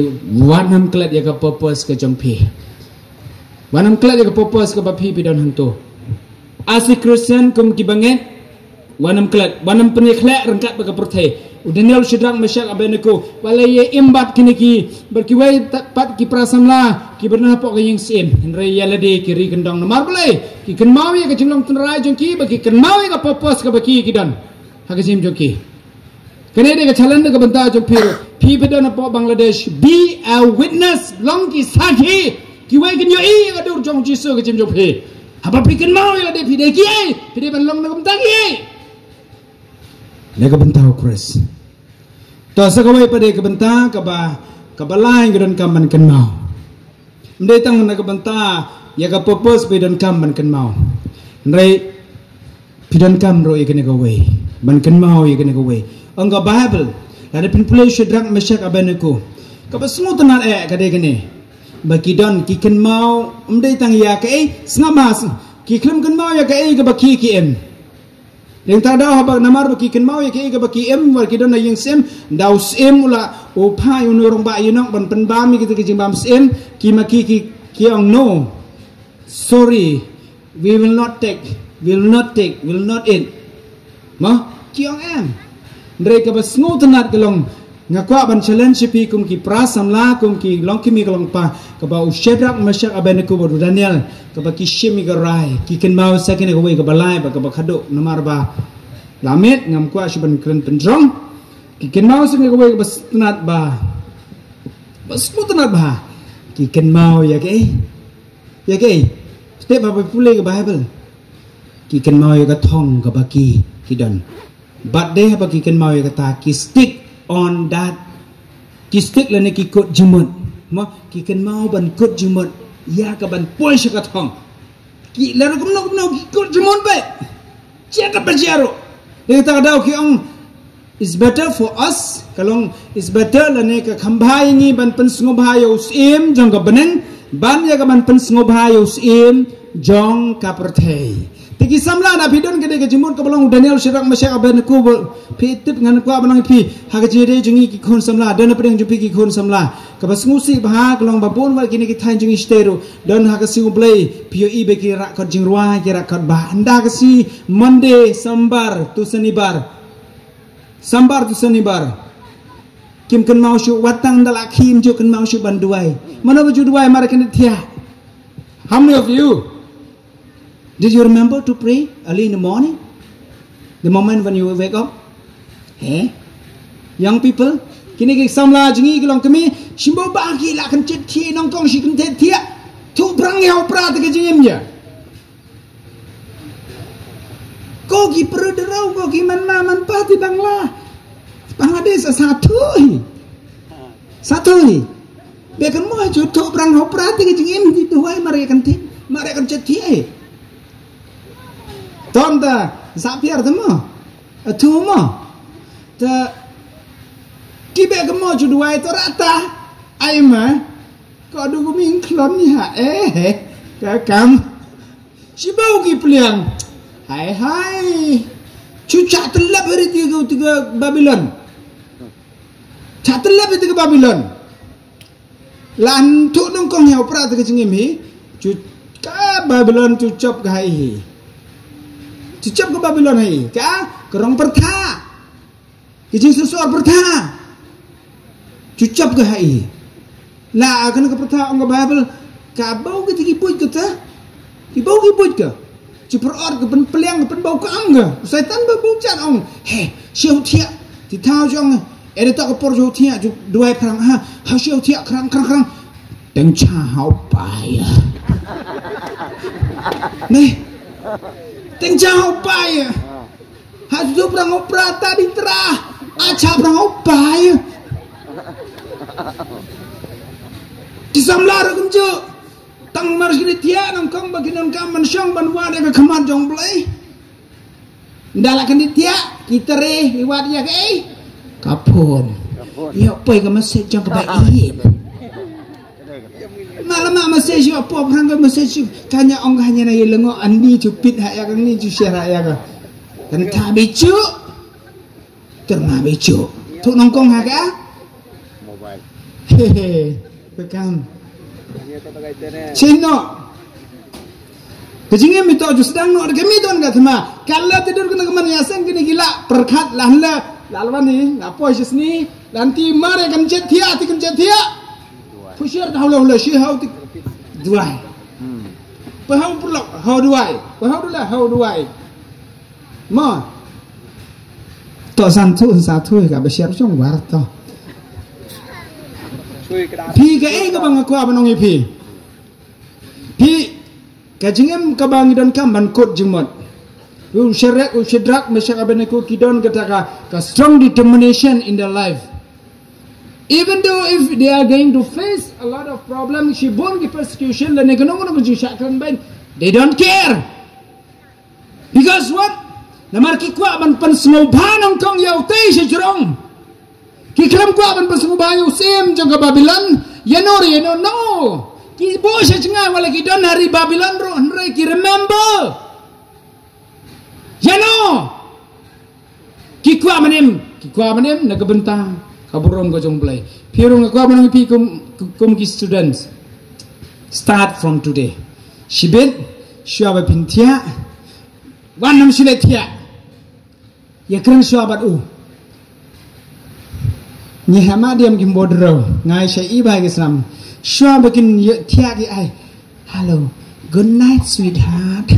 wat nym klet ïa ka purpose ka jong phi. Wat nym klet ïa ka purpose kaba phi phi don hangto. As a Christian kum ki bangeit, wat nym klet, wat nym pynïakhleh ryngkat bad ka pyrthei. U Daniel, Shadrach, Meshach, Abednego, wat la ïa im bad kine ki, bad kiwei pat ki para samla kiba don hapoh ka ïing syiem. Hynrei ïa lade ki ri kyndong. Namar balei? Ki kynmaw ïa ka jinglong tynrai jong ki, bad ki kynmaw ïa ka purpose kaba ki ki don ha ka jingim jong ki. Kane dei ka challenge na ka bynta jong phi ruh. Phi phi don hapoh Bangladesh, be a witness, long ki sakhi. Kiwei kin ïohi ïa ka dur jong Jisu ha ka jingim jong phi. Haba phi kynmaw ïa lade phi dei kiei, phi dei ban long na ka bynta kiei. Na ka bynta u Khrist. To sa kawei pat dei ka bynta kaba, kaba lai nga donkam ban kynmaw. Ym dei tang na ka bynta ïa ka purpose phi donkam ban kynmaw. Hynrei phi donkam ruh ïa kane kawei, ban kynmaw ïa kane kawei. Ong ka Bible, lada phin pule Shadrach, Meshach, Abednego, kaba sngewtynnat eh ka dei kane. Ba ki don ki kynmaw, ym dei tang ïa kaei, sngap ma, ki khlem kynmaw ïa kaei kaba ki ki im. Dei ta daw haba namar ba ki kynmaw ïa kaei kaba ki im, wat ki don ha ïing syiem, daw syiem u la, u phai u nongrangbah ïa u nong ban pynbam ïa kita ki jingbam syiem, ki ma ki ki, ki ong no. Sorry, we will not take, we will not take, we will not eat. Mo, ki ong em. Hynrei kaba sngewtynnat ka long, nga kwah ban challenge ïa phi kum ki para samla, kum ki longkmie ka longkpa, kaba u Shadrach, Meshach, Abednego bad u Daniel, kaba ki shim ïa ka rai, ki kynmaw sa kine kawei kaba lai bad kaba khadduh, namar ba la miet, ngam kwah shuh ban kren pynjrong. Ki kynmaw sa kine kawei kaba sngewtynnat ba, ba sngewtynnat ba, ki kynmaw ïa kaei. Ïa kaei? Step haba pule ka Bible. Ki kynmaw ïa ka thong kaba ki, ki don. Bad dei haba ki kynmaw ïa kata ki stick on that. Ki stick lane ki kut jingmut. Mo, ki kynmaw ban kut jingmut. Ïa ka ban poi sha ka thong. Ki la ruh kumno kumno ki kut jingmut bha. Jia ka ba jia ruh. Dei kata ka daw ki ong, it's better for us, ka long, it's better lane ka kham bha ïa ngi ban pynsngewbha ïa u syiem jong ka bneng, ban ïa ka ban pynsngewbha ïa u syiem jong ka pyrthei. Te ki samla, na phi don ka dei ka jingmut kaba long u Daniel, Shadrach, Meshach, Abednego, ba phi tip ngan kwah ban ong ïa phi, ha ka jingïadei jong ngi ki khun samla, don hapdeng jong phi ki khun samla. Kaba sngewsih bha ka long ba bun wat kine ki thaiñ jong ngi shatei ruh, don ha ka sngi U Blei, phi ïohi ba ki rakot jingrwai, ki rakot bha. Ynda ka sngi Monday, Sombar to Sanibar. Sombar to Sanibar. Kim kynmaw shuh wat tang da la khie, ym ju kynmaw shuh ban duwai. Mano ba ju duwai mar kane thiah? How many of you? Did you remember to pray early in the morning? The moment when you wake up? He? Young people, kine ki samla jong ngi ki longkmie, shim ba ki la kynjat thiah, nyngkong shi kynjat thiah. Thuh prang ïa u pra te ka jingim ïa. Ko ki Pru Dro, ko ki man ma man pa ti Bangla, Bangladesh, sa thuh hi. Sa thuh hi. Be kan mo ju thuh prang ïa u pra te ka jingim, ti duwai, mare kan ti, mare kan chet ti ai. Ton ta sa piar ta mo. A thuh mo. Ta ki be kan mo ju duwai to rata. Ai ma. Ko du ko ming klon ni ha. Eh, eh. Ka kam. Shi bau ki pliang. Hai hai. Chu cha telap hari tiga tiga Babylon. Cha telap hari tiga Babylon. Lan thuh nongkong ïa u pra te ka jingim hi. Chu ka Babylon chu chop ka hai hi. Chu chop ka Babylon hai. Ka ka rong pyrtha. Ki jingsngewsih pyrtha. Chu chop ka hai. La ka na ka pyrtha ong ka Bible. Ka bau ka ti ki buit ka ta. Ki bau ki buit ka. Chu pyrot ka pynpliang ka pynbau ka am ka. Satan ba bau chan ong. He, shiu thiah. Ti thau jong. Ere ta ka por shiu thiah. Chu duai prang ha. Ha shiu thiah krang krang krang. Teng cha hau pai. Ne. Teng cha hau pai. Ha tu prang u pra ta di tra. A cha prang u pai. Ki samla ruh kumjuh. Tang mar shi di thiah nongkong ba ki nongkam ban shong ban wad ïa ka khmat jong Blei. Nda la kan di thiah ki tre ki wad ïa ka ei. Ka phone. Ïa poi ka message jong ka ba ei. Malam ma message ïa pop rang ka message ka nya ong ka nya na ïa lengo ani chu pit ha ïa ka ni chu share ha ïa ka. Kan ta bi chu. Terma bi chu. Thuh nongkong ha ka. Mobile. Hehe. Bekam. Chino. Ka jingim ito ju sdang noh da ka mi don ka thma. Ka la te dur ka na ka man ïa seng kini ki la pyrkhat la la la wan ni la poi shisni lan ti mare kan jet thia ti kan jet thia. Phushir ta hau la hula shi hau ti duai. Pa hau pulok hau duai. Pa hau dula hau duai. Mo. To san thu sa thu ka ba share jong war to. Phi ka ei ka ba nga kwah ban ong ïa phi. Phi ka jingim ka ba ngi donkam ban kut jingmut. U Shadrach, u Shadrach, Meshach, Abednego ki don kata ka, ka strong determination in their life. Even though if they are going to face a lot of problems, shibun ki persecution, lane kano kano ka jingshah kren bain, they don't care. Because what? Namar ki kwah ban pynsngewbha nongkong ïa utei sha jrong. Ki khlem kwah ban pynsngewbha ïa u syiem jong ka Babylon. Ïa no re ïa no no. Ki bun sha jngai wat la ki don ha ri Babylon ruh hynrei ki remember. Ïa no. Ki kwah manem, ki kwah manem na ka bynta ka burom ka jong Blei. Phi ruh nga kwah ban ong ïa phi kum, kum ki students. Start from today. Shibit, shuwa ba phin thiah. Wan nam shu leit thiah. Ïa kren shuwa bad u. Ngi hama diam kim bodro. Ngai sha i ba ki snam. Shuwa ba kin ïa thiah ki ai. Hello. Good night, sweetheart.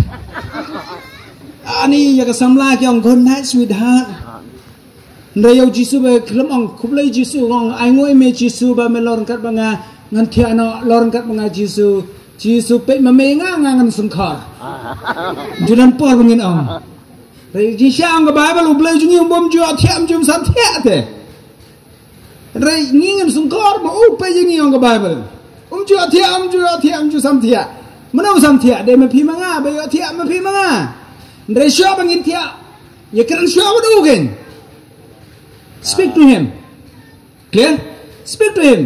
Ani ïa ka samla ki ong good night, sweetheart. Nda ïa u Jisu ba khlem ong khublei Jisu ong ai ngoi me Jisu ba me lor kat ba nga ngan thiah no lor kat ba nga Jisu. Jisu peit ma me nga nga ngan sungkhar. Junan por ba ngin ong. Re jingsha ong ka Bible u Blei jong ngi um bom ju thiah um ju sam thiah te. Re ngi ngan sungkhar ba u peit jong ngi ong ka Bible. Um ju thiah um ju thiah um ju sam thiah. Mano sam thiah de ma phi ma nga ba ïa thiah ma phi ma nga. Re shuwa ba ngin thiah. Ïa kren shuwa ba du ken. Speak to him. Clear? Speak to him.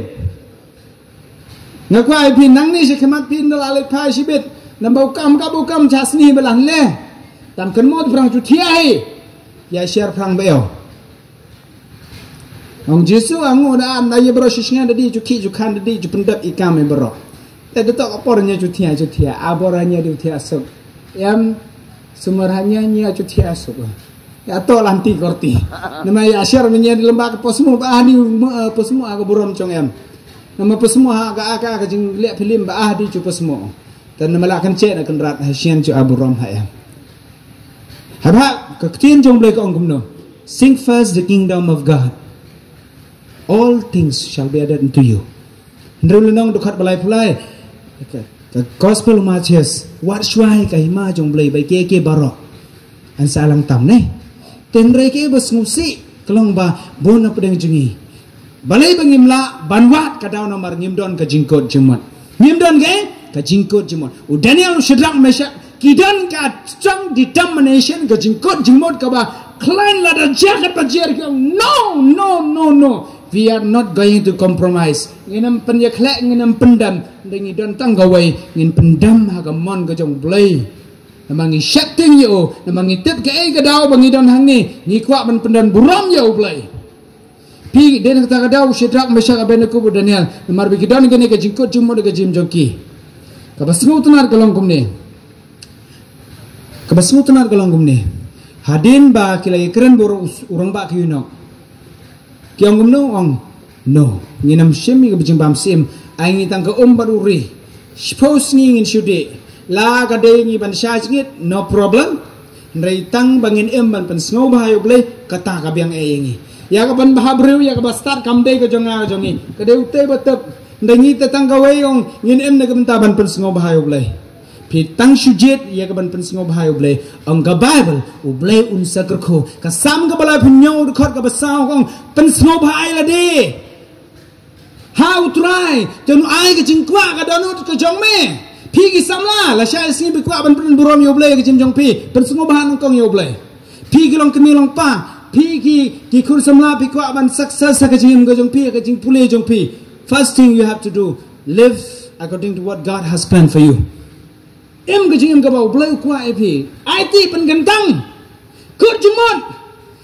Nga kwah ïa phi nangne sha khmat phi nda la leit phai shibit. Namba u kam ka bu kam cha sni ba lang le. Tam kan mo prang chu thiah hi. Ïa share prang ba ïa. Ong Jisu ang u da am da ïa bro shi shnga da di chu ki chu khan da di chu pyndap i kam ïa bro. Te da tok apor nya chu thiah chu thiah. Abor nya di thiah suk. Em sumar hanya nya chu thiah suk. Ya to lanti korti. Nama ya share menya di lembah ke posmu ba di posmu aga burom chong em. Nama posmu ha ga aga aga jing lek film ba di chu posmu. Dan nama la kan cek na kan rat ha sian chu aburom ha em. Haba ka ktien jong Blei ka ong kumno. Seek first the kingdom of God. All things shall be added unto you. Hynriew lynnong dkhot ba laiphew lai. Okay. Ka gospel Mathaios, wat shuwa ïa ka hima jong Blei ba ïa ki baroh yn sa lang tam ne. Te hynrei ka ba sngewsih ka long ba bun na pdeng jong ngi, balei ba ngim lah ban wad ka daw namar ngim don ka jingkut jingmut. Ngim don ka, ka jingkut jingmut. U Daniel, u Shadrak, Meshak ki don ka strong determination, ka jingkut jingmut kaba khlaiñ lada jia katba jia ki ong, no, no, no, no. We are not going to compromise. Ngin ym pynïakhleh, ngin ym pyndem. Nda ngi don tang kawei, ngin pyndem ha ka mon ka jong Blei. Namar ngi sheptieng ïa u, namar ngi tip kaei ka daw ba ngi don hangne, ngi kwah ban pyndon burom ïa u Blei. Phi dei na kata ka daw, Shadrak, Meshak, Abednego, u Daniel, namar ba ki don kane ka jingkut jingmut ka jingim jong ki. Kaba sngewtynnat ka long kumne. Kaba sngewtynnat ka long kumne. Hadien ba ki la ïakren bad u rangbah ki eunuch, ki ong kumno, ong, no, ngin ym shim ïa ka jingbam syiem. Ai ngi tang ka um bad u ri. Shiphew sngi ngin shu dih. La ka dei ngi ban shah jingit, no problem. Hynrei tang ba ngin im ban pynsngewbha ïa u Blei, kata ka biang ei ïa ngi. Ïa ka ban bha briew, ïa ka ba stad kam dei ka jong nga ka jong ngi. Ka dei utei ba tep. Hynrei ngi te tang kawei, ong, ngin im na ka bynta ban pynsngewbha ïa u Blei. Phi tang shu jied ïa ka ban pynsngewbha ïa u Blei. Ong ka Baibl, u Blei un sa kyrkhu. Ka Salm kaba laiphew hynñiew, dkhot kaba saw, ong, pynsngewbha ïa lade ha u Trai, te un ai ka jingkwah ka dohnud ka jong me. Phi ki samla, lashai sngi phi kwah ban pynburom ïa u Blei ha ka jingim jong phi, pynsngewbha nyngkong ïa u Blei. Phi ki longkmie longpa, phi ki, ki khun samla, phi kwah ban success ha ka jingim ka jong phi, ha ka jingpule jong phi. First thing you have to do, live according to what God has planned for you. Im ka jingim kaba u Blei u kwah ïa phi. Aiti, pynkyntang. Kut jingmut.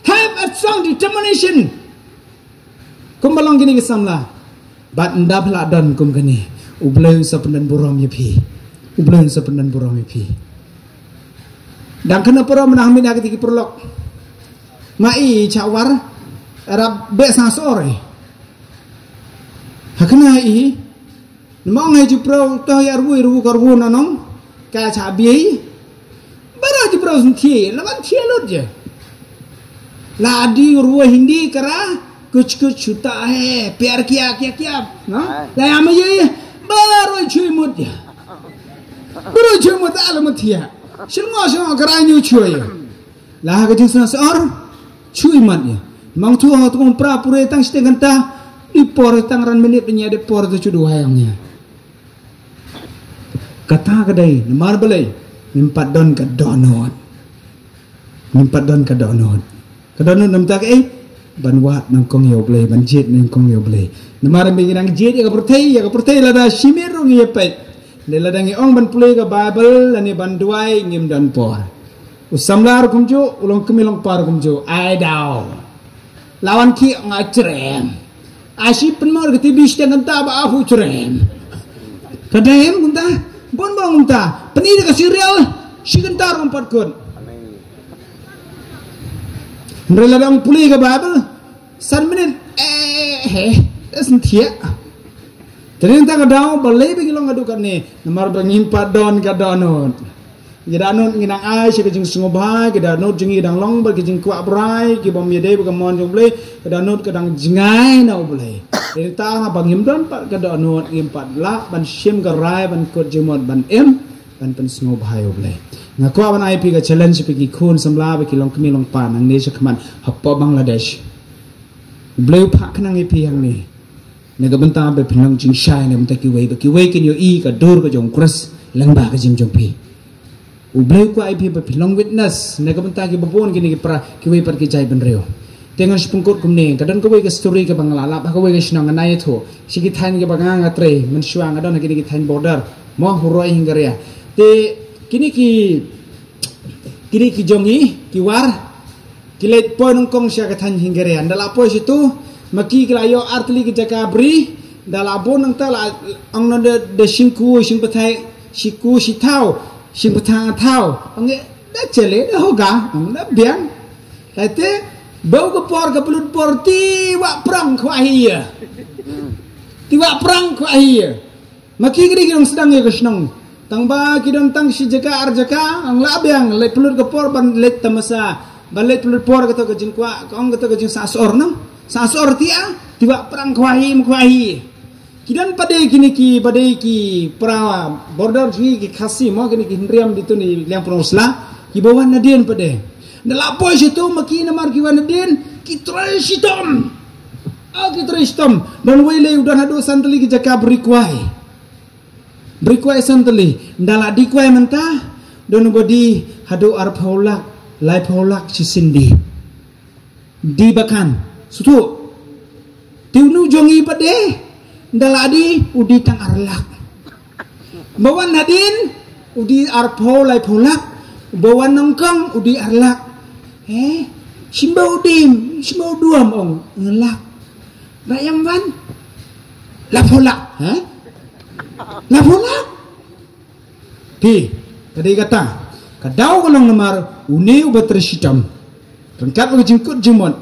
Have a strong determination. Kumba long kine ki samla. Bad ynda phi la don kum kane, u Blei un sa pyndon burom ïa phi. U Blei un sa pyndon burom ïa phi. Dang kane para mynta mynta kata ki paralok. Nga i cha War, rap beh sa sor. Ha kane i, namar nga i ju pro to ïa ruh ruh ka ruh nanong, ka cha biei. Bara ju pro sngewthuh, la ban thiah lut je. La dei ruh Hindi kara, kuch kuch chuta hai, pyar kiya kiya kiya, no? La ïa ma ye, bara ju mut ya. Bara ju mut ala mut thiah. Shin mo shin mo kara nyu chui. La ha ka jingsngewsih or, chui mat ya. Mang tu ha tu pra pure tang shiteng kanta, di por tang ran minit nya di por tu chudu hayang ya. Kata ka dei, namar balei, ngim pat don ka dohnud. Ngim pat don ka dohnud. Ka dohnud namar kata ka eh, ban wad nyngkong ïa u Blei, ban jied nyngkong ïa u Blei. Namar ba ngi nang jied ïa ka pyrthei, ïa ka pyrthei lada shimir ruh ngi ïa peit. Lada ngi ong ban pule ka Baibl, lane ban duwai, ngim don por. U samla ruh kumjuh, u longkmie longpa ruh kumjuh, ai daw. La wan ki nga chrem. Ashi pynmor ka T V shiteng kanta ba ahu chrem. Ka dei em kumta, bon bon kumta. Pyni da ka serial, shi kynta ruh pat kut. Hynrei lada ong pule ka Baibl, san minit, eh, eh, eh, da sngewthuh. Te dei kata ka daw, balei ba ngi long haduh katne, namar ba ngim pat don ka dohnud. Ki dohnud ngi nang ai sha ka jingsngewbha, ki dohnud jong ngi dang long bad ka jingkwah brai, ki bym ïadei bad ka mon jong u Blei, ka dohnud ka dang jngai na u Blei. Te dei kata haba ngim don pat ka dohnud, ngim pat lah ban shim ka rai, ban kut jingmut, ban im, ban pynsngewbha ïa u Blei. Nga kwah ban ai phi ka challenge phi ki khun samla bad ki longkmie longpa nangne shakhmat hapoh Bangladesh. U Blei u phah khnang ïa phi hangne. Na ka bynta ba phin long jingshai na ka bynta kiwei, ba kiwei kin ïohi ka dur ka jong u Khrist lyngba ka jingim jong phi. U Blei u kwah ïa phi ba phin long witness na ka bynta kiba bun kine ki para, kiwei pat ki jait bynriew. Te ngan shu pynkut kumne, ka don kawei ka story kaba nga la lap ha kawei ka shnong, nga ïathuh. Sha ki thaiñ kiba nga nga trei mynshuwa, nga don ha kine ki thaiñ border, mo, Huroi, Hungaria. Te kine ki, kine ki jong ngi ki War, ki leit poi nyngkong sha ka thaiñ Hungaria. Ynda la poi shatu, ma ki ki la ïoh artylli ki jaka bri, ynda la bun nangta la ong nang da, da shim ku, shim pathai, shi ku, shi thaw, shim pathang thaw. Ong ngi da chele, da hoga, ong da biang. Late, bau ka por, ka pynlut por, ti wah prang khwah hi ïa. Ti wah prang khwah hi ïa. Ma ki, ki dei ki nongsdang ïa ka shnong. Tang ba ki don tang shi jaka ar jaka, ong la biang, leit pynlut ka por ban leit tamasa, ban leit pynlut por kato ka jingkwah, ka ong kato ka jingsah sor, no? Sah sor ti ah, ti wah prang khwah hi, ma khwah hi. Ki don pat de kine ki, pat de ki para border jong ngi ki Khasi mo, kine ki Hynriam di tuni liang Pynroi Sla, kiba wan nadien pat de. Nda la poi sha tu ma ki namar ki wan nadien, ki trei shitom. Oh, ki trei shitom. Don wei lei u don haduh san tylli ki jaka ba ri kwai. Ba ri kwai san tylli. Nda la die kwai mynta, don uba die haduh arphew lak, laiphew lak shisien die. Die ba kan. Sngewthuh. Te une u jong ngi pat de, nda la die, u die tang ar lak. Ba wan hadien, u die arphew, laiphew lak. Ba wan nyngkong, u die ar lak. Eh, shim ba u die, shim ba u duam, ong, ngi lak. Ba ïam wan, laiphew lak, eh? Laiphew lak. Phi, ka dei kata, ka daw ka long namar une uba trei shitom. Ryngkat bad ka jingkut jingmut,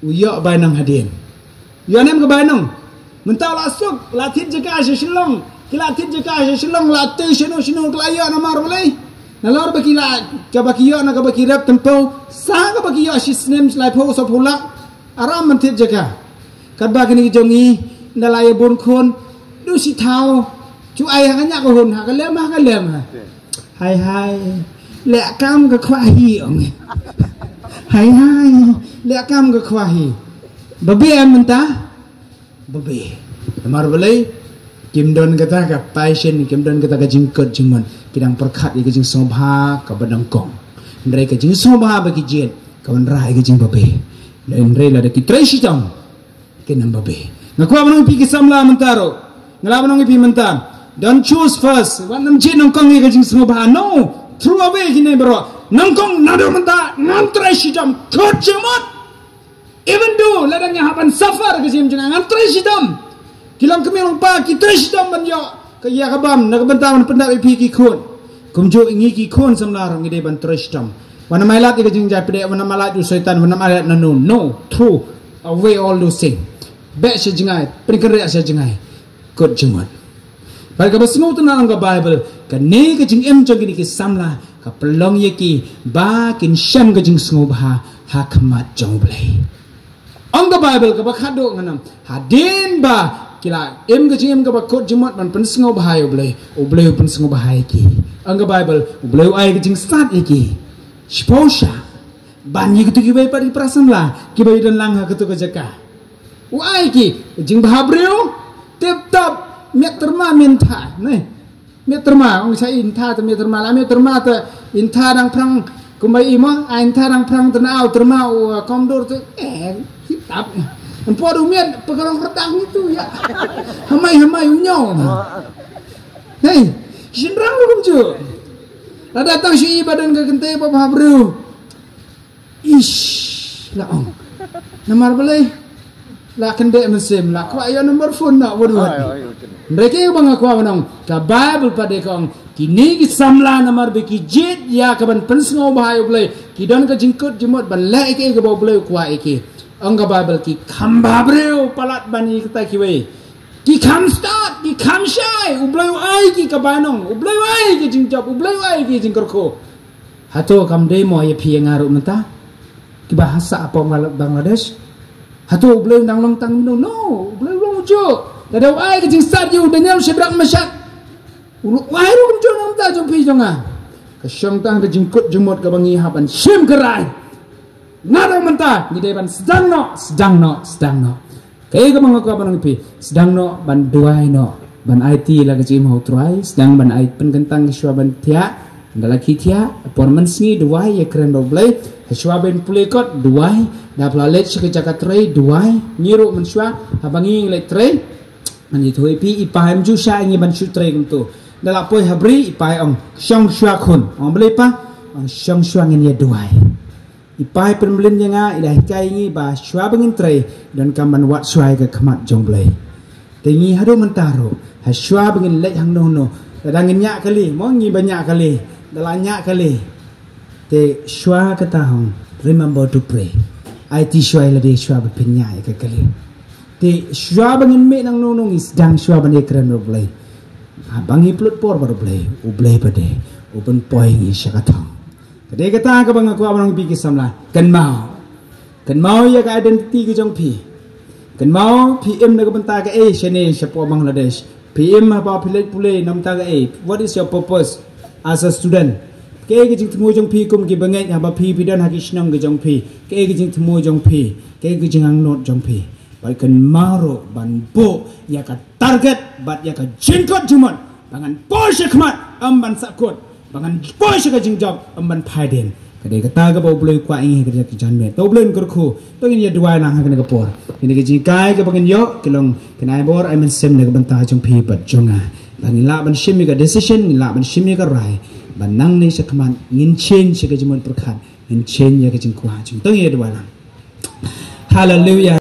u ïoh bainong hadien. Ïoh ne em ka bainong? Mynta la suk, la thied jaka sha Shillong. Ki la thied jaka sha Shillong, la tei shano shano, ki la ïoh namar balei? Nalor ba ki la, kaba ki ïoh na kaba ki rep tympew, sa kaba ki ïoh shisnem laiphew sawphew lak. Aram ban thied jaka. Katba kine ki jong ngi, nda la ïa bun khun, du shi thaw, shu ai ha ka ñiah ka hun, ha ka lem, ha ka lem, ha. Hai hai, leh kam ka khwah hi, ong. Hai hai, leh kam ka khwah hi. Babe em mynta? Babe. Namar balei? Kim don kata ka passion, kim don kata ka jingkut jingmut. Ki dang pyrkhat ïa ka jingsngewbha kaba nyngkong. Hynrei ka jingsngewbha ba ki jied, ka wanrah ïa ka jingbabe. Hynrei lada ki trei shitom, kin ym babe. Nga kwah ban ong ïa phi ki samla mynta ruh. Nga lah ban ong ïa phi mynta, don't choose first. Wat nym jied nyngkong ïa ka jingsngewbha. No. Throw away kine baroh. Nyngkong naduh mynta, ngan trei shitom, kut jingmut. Even though lada nga hap ban suffer ka jingim jong nga, ngan trei shitom. Ki longkmie longpa ki trei shitom ban ïoh ka ïa ka bam na ka bynta ban pyndap ïa phi ki khun. Kumjuh ngi ki khun samla ruh ngi dei ban trei shitom. Wat nym ailad ïa ka jingjai pdeng, wat nym ailad ïa u Soitan, wat nym ailad nano. No, throw away all those things. Beh sha jngai, pynkynriah sha jngai. Kut jingmut. Bad kaba sngewtynnat ong ka Baibl, kane ka jingim jong kine ki samla ka pynlong ïa ki ba kin shem ka jingsngewbha ha khmat jong U Blei. Ong ka Baibl kaba khatduh ngan ong, hadien ba ki la im ka jingim kaba kut jingmut ban pynsngewbha ïa U Blei, U Blei u pynsngewbha ïa ki. Ong ka Baibl, U Blei u ai ka jingstad ïa ki. Shiphew sha ban ïa kitu kiwei pat ki para samla kiba ïadon lang ha katu ka jaka. U ai ki jingbha briew tip top, miat tyrma, miat tha, ne. Miat tyrma, ong sha i tha te miat tyrma, la miat tyrma te i tha dang phrang kumba i mo, ai tha dang phrang te na au tyrma u, uh, kom dur te, eh, tip top. Em po du miat pekarong redang itu ya. Hamai hamai u ñiaw. Hei, shynrang ruh kumjuh. La datang sha i ba don ka kynthei ba bha briew. Ish, la ong. Namar balei? La kyndeh mynsiem, la kwah ïoh number phone noh, wat wat. Hynrei kaei ba nga kwah ban ong, ka Baibl pat de ka ong, kine ki samla namar ba ki jied ïa ka ban pynsngewbha ïa U Blei, ki don ka jingkut jingmut ban leh ïa kaei kaba U Blei u kwah ïa ki. Ong ka Baibl ki kham bha briew palat ban ïa kita kiwei. Ki kham stad, ki kham shai, U Blei u ai ki ka bainong, U Blei u ai ki jingjop, U Blei u ai ki jingkyrkhu. Hato kam dei mo ïa phi ïa nga ruh mynta? Kiba ha sah hapoh Bangla-, Bangladesh. Hato U Blei u nang long tang mynno? No, U Blei u long ujuh. Lada u ai ka jingstad ïa u Daniel, Shadrak, Meshak, u ai ruh kumjuh na ka bynta jong phi jong nga. Ka shong tang ka jingkut jingmut kaba ngi hap ban shim ka rai. Naduh mynta ngi dei ban sdang noh, sdang noh, sdang noh. Kaei kaba nga kwah ban ong ïa phi, sdang noh ban duwai noh, ban aiti la ka jingim ha U Trai, sdang ban ai pynkyntang shuwa ban thiah, ynda la ki thiah, por mynsngi duwai ïakren bad U Blei, shuwa ban pule kot duwai, da phi la leit sha ka jaka trei duwai, ngi ruh mynshuwa, haba ngi leit trei, ngan ïathuh ïa phi, i pa em ju shah ngi ban shu trei kumto. Ynda la poi ha bri, i pa ong, shong shuwa khun, ong balei pa, ong shong shuwa ngin ïa duwai. I pa i pynmlien ïa nga, i la hikai ïa ngi ba shuwa ba ngin trei, donkam ban wad shuwa ïa ka khmat jong U Blei. Te ngi haduh mynta ruh, ha shuwa ba ngin leit hangno hangno, lada ngin ñiah kali, mo ngi ba ñiah kali, da la ñiah kali. Te shuwa kata hong, remember to pray. Aiti shuwa ïa lade shuwa ba phin ñiah ïa ka kali. Te shuwa ba ngin mih nangno hangno ngi sdang shuwa ban ïakren bad U Blei. Haba ngi pynlut por bad U Blei, U Blei pat de u pynpoi ïa ngi sha ka thong. Ka dei kata kaba nga kwah ban ong ïa phi ki samla. Kynmaw. Kynmaw ïa ka identity ka jong phi. Kynmaw, phi im na ka bynta kaei shane shapoh Bangladesh? Phi im haba phi leit pule na ka bynta kaei? What is your purpose as a student? Kaei ka jingthmu jong phi kum ki bangeit haba phi phi don ha ki shnong ki jong phi? Kaei ka jingthmu jong phi? Kaei ka jingangnud jong phi? Bad kynmaw ruh ban buh ïa ka target bad ïa ka jingkut jingmut ba ngan poi sha khmat, ym ban sahkut, ba ngan poi sha ka jingjop, ym ban phai dien. Ka dei kata kaba U Blei u kwah ïa ngi ha kane ka janmiet. To U Blei un kyrkhu, to ngin ïa duwai lang ha kane ka por. Kine ki jinghikai kaba ngin ïoh ki long kin ai bor ai mynsiem na ka bynta jong phi bad jong nga, ba ngin lah ban shim ïa ka decision, ngin lah ban shim ïa ka rai ba nangne sha khmat ngin change ïa ka jingmut pyrkhat, ngin change ïa ka jingkwah jong ngi. To ngin ïa duwai lang. Haleluia.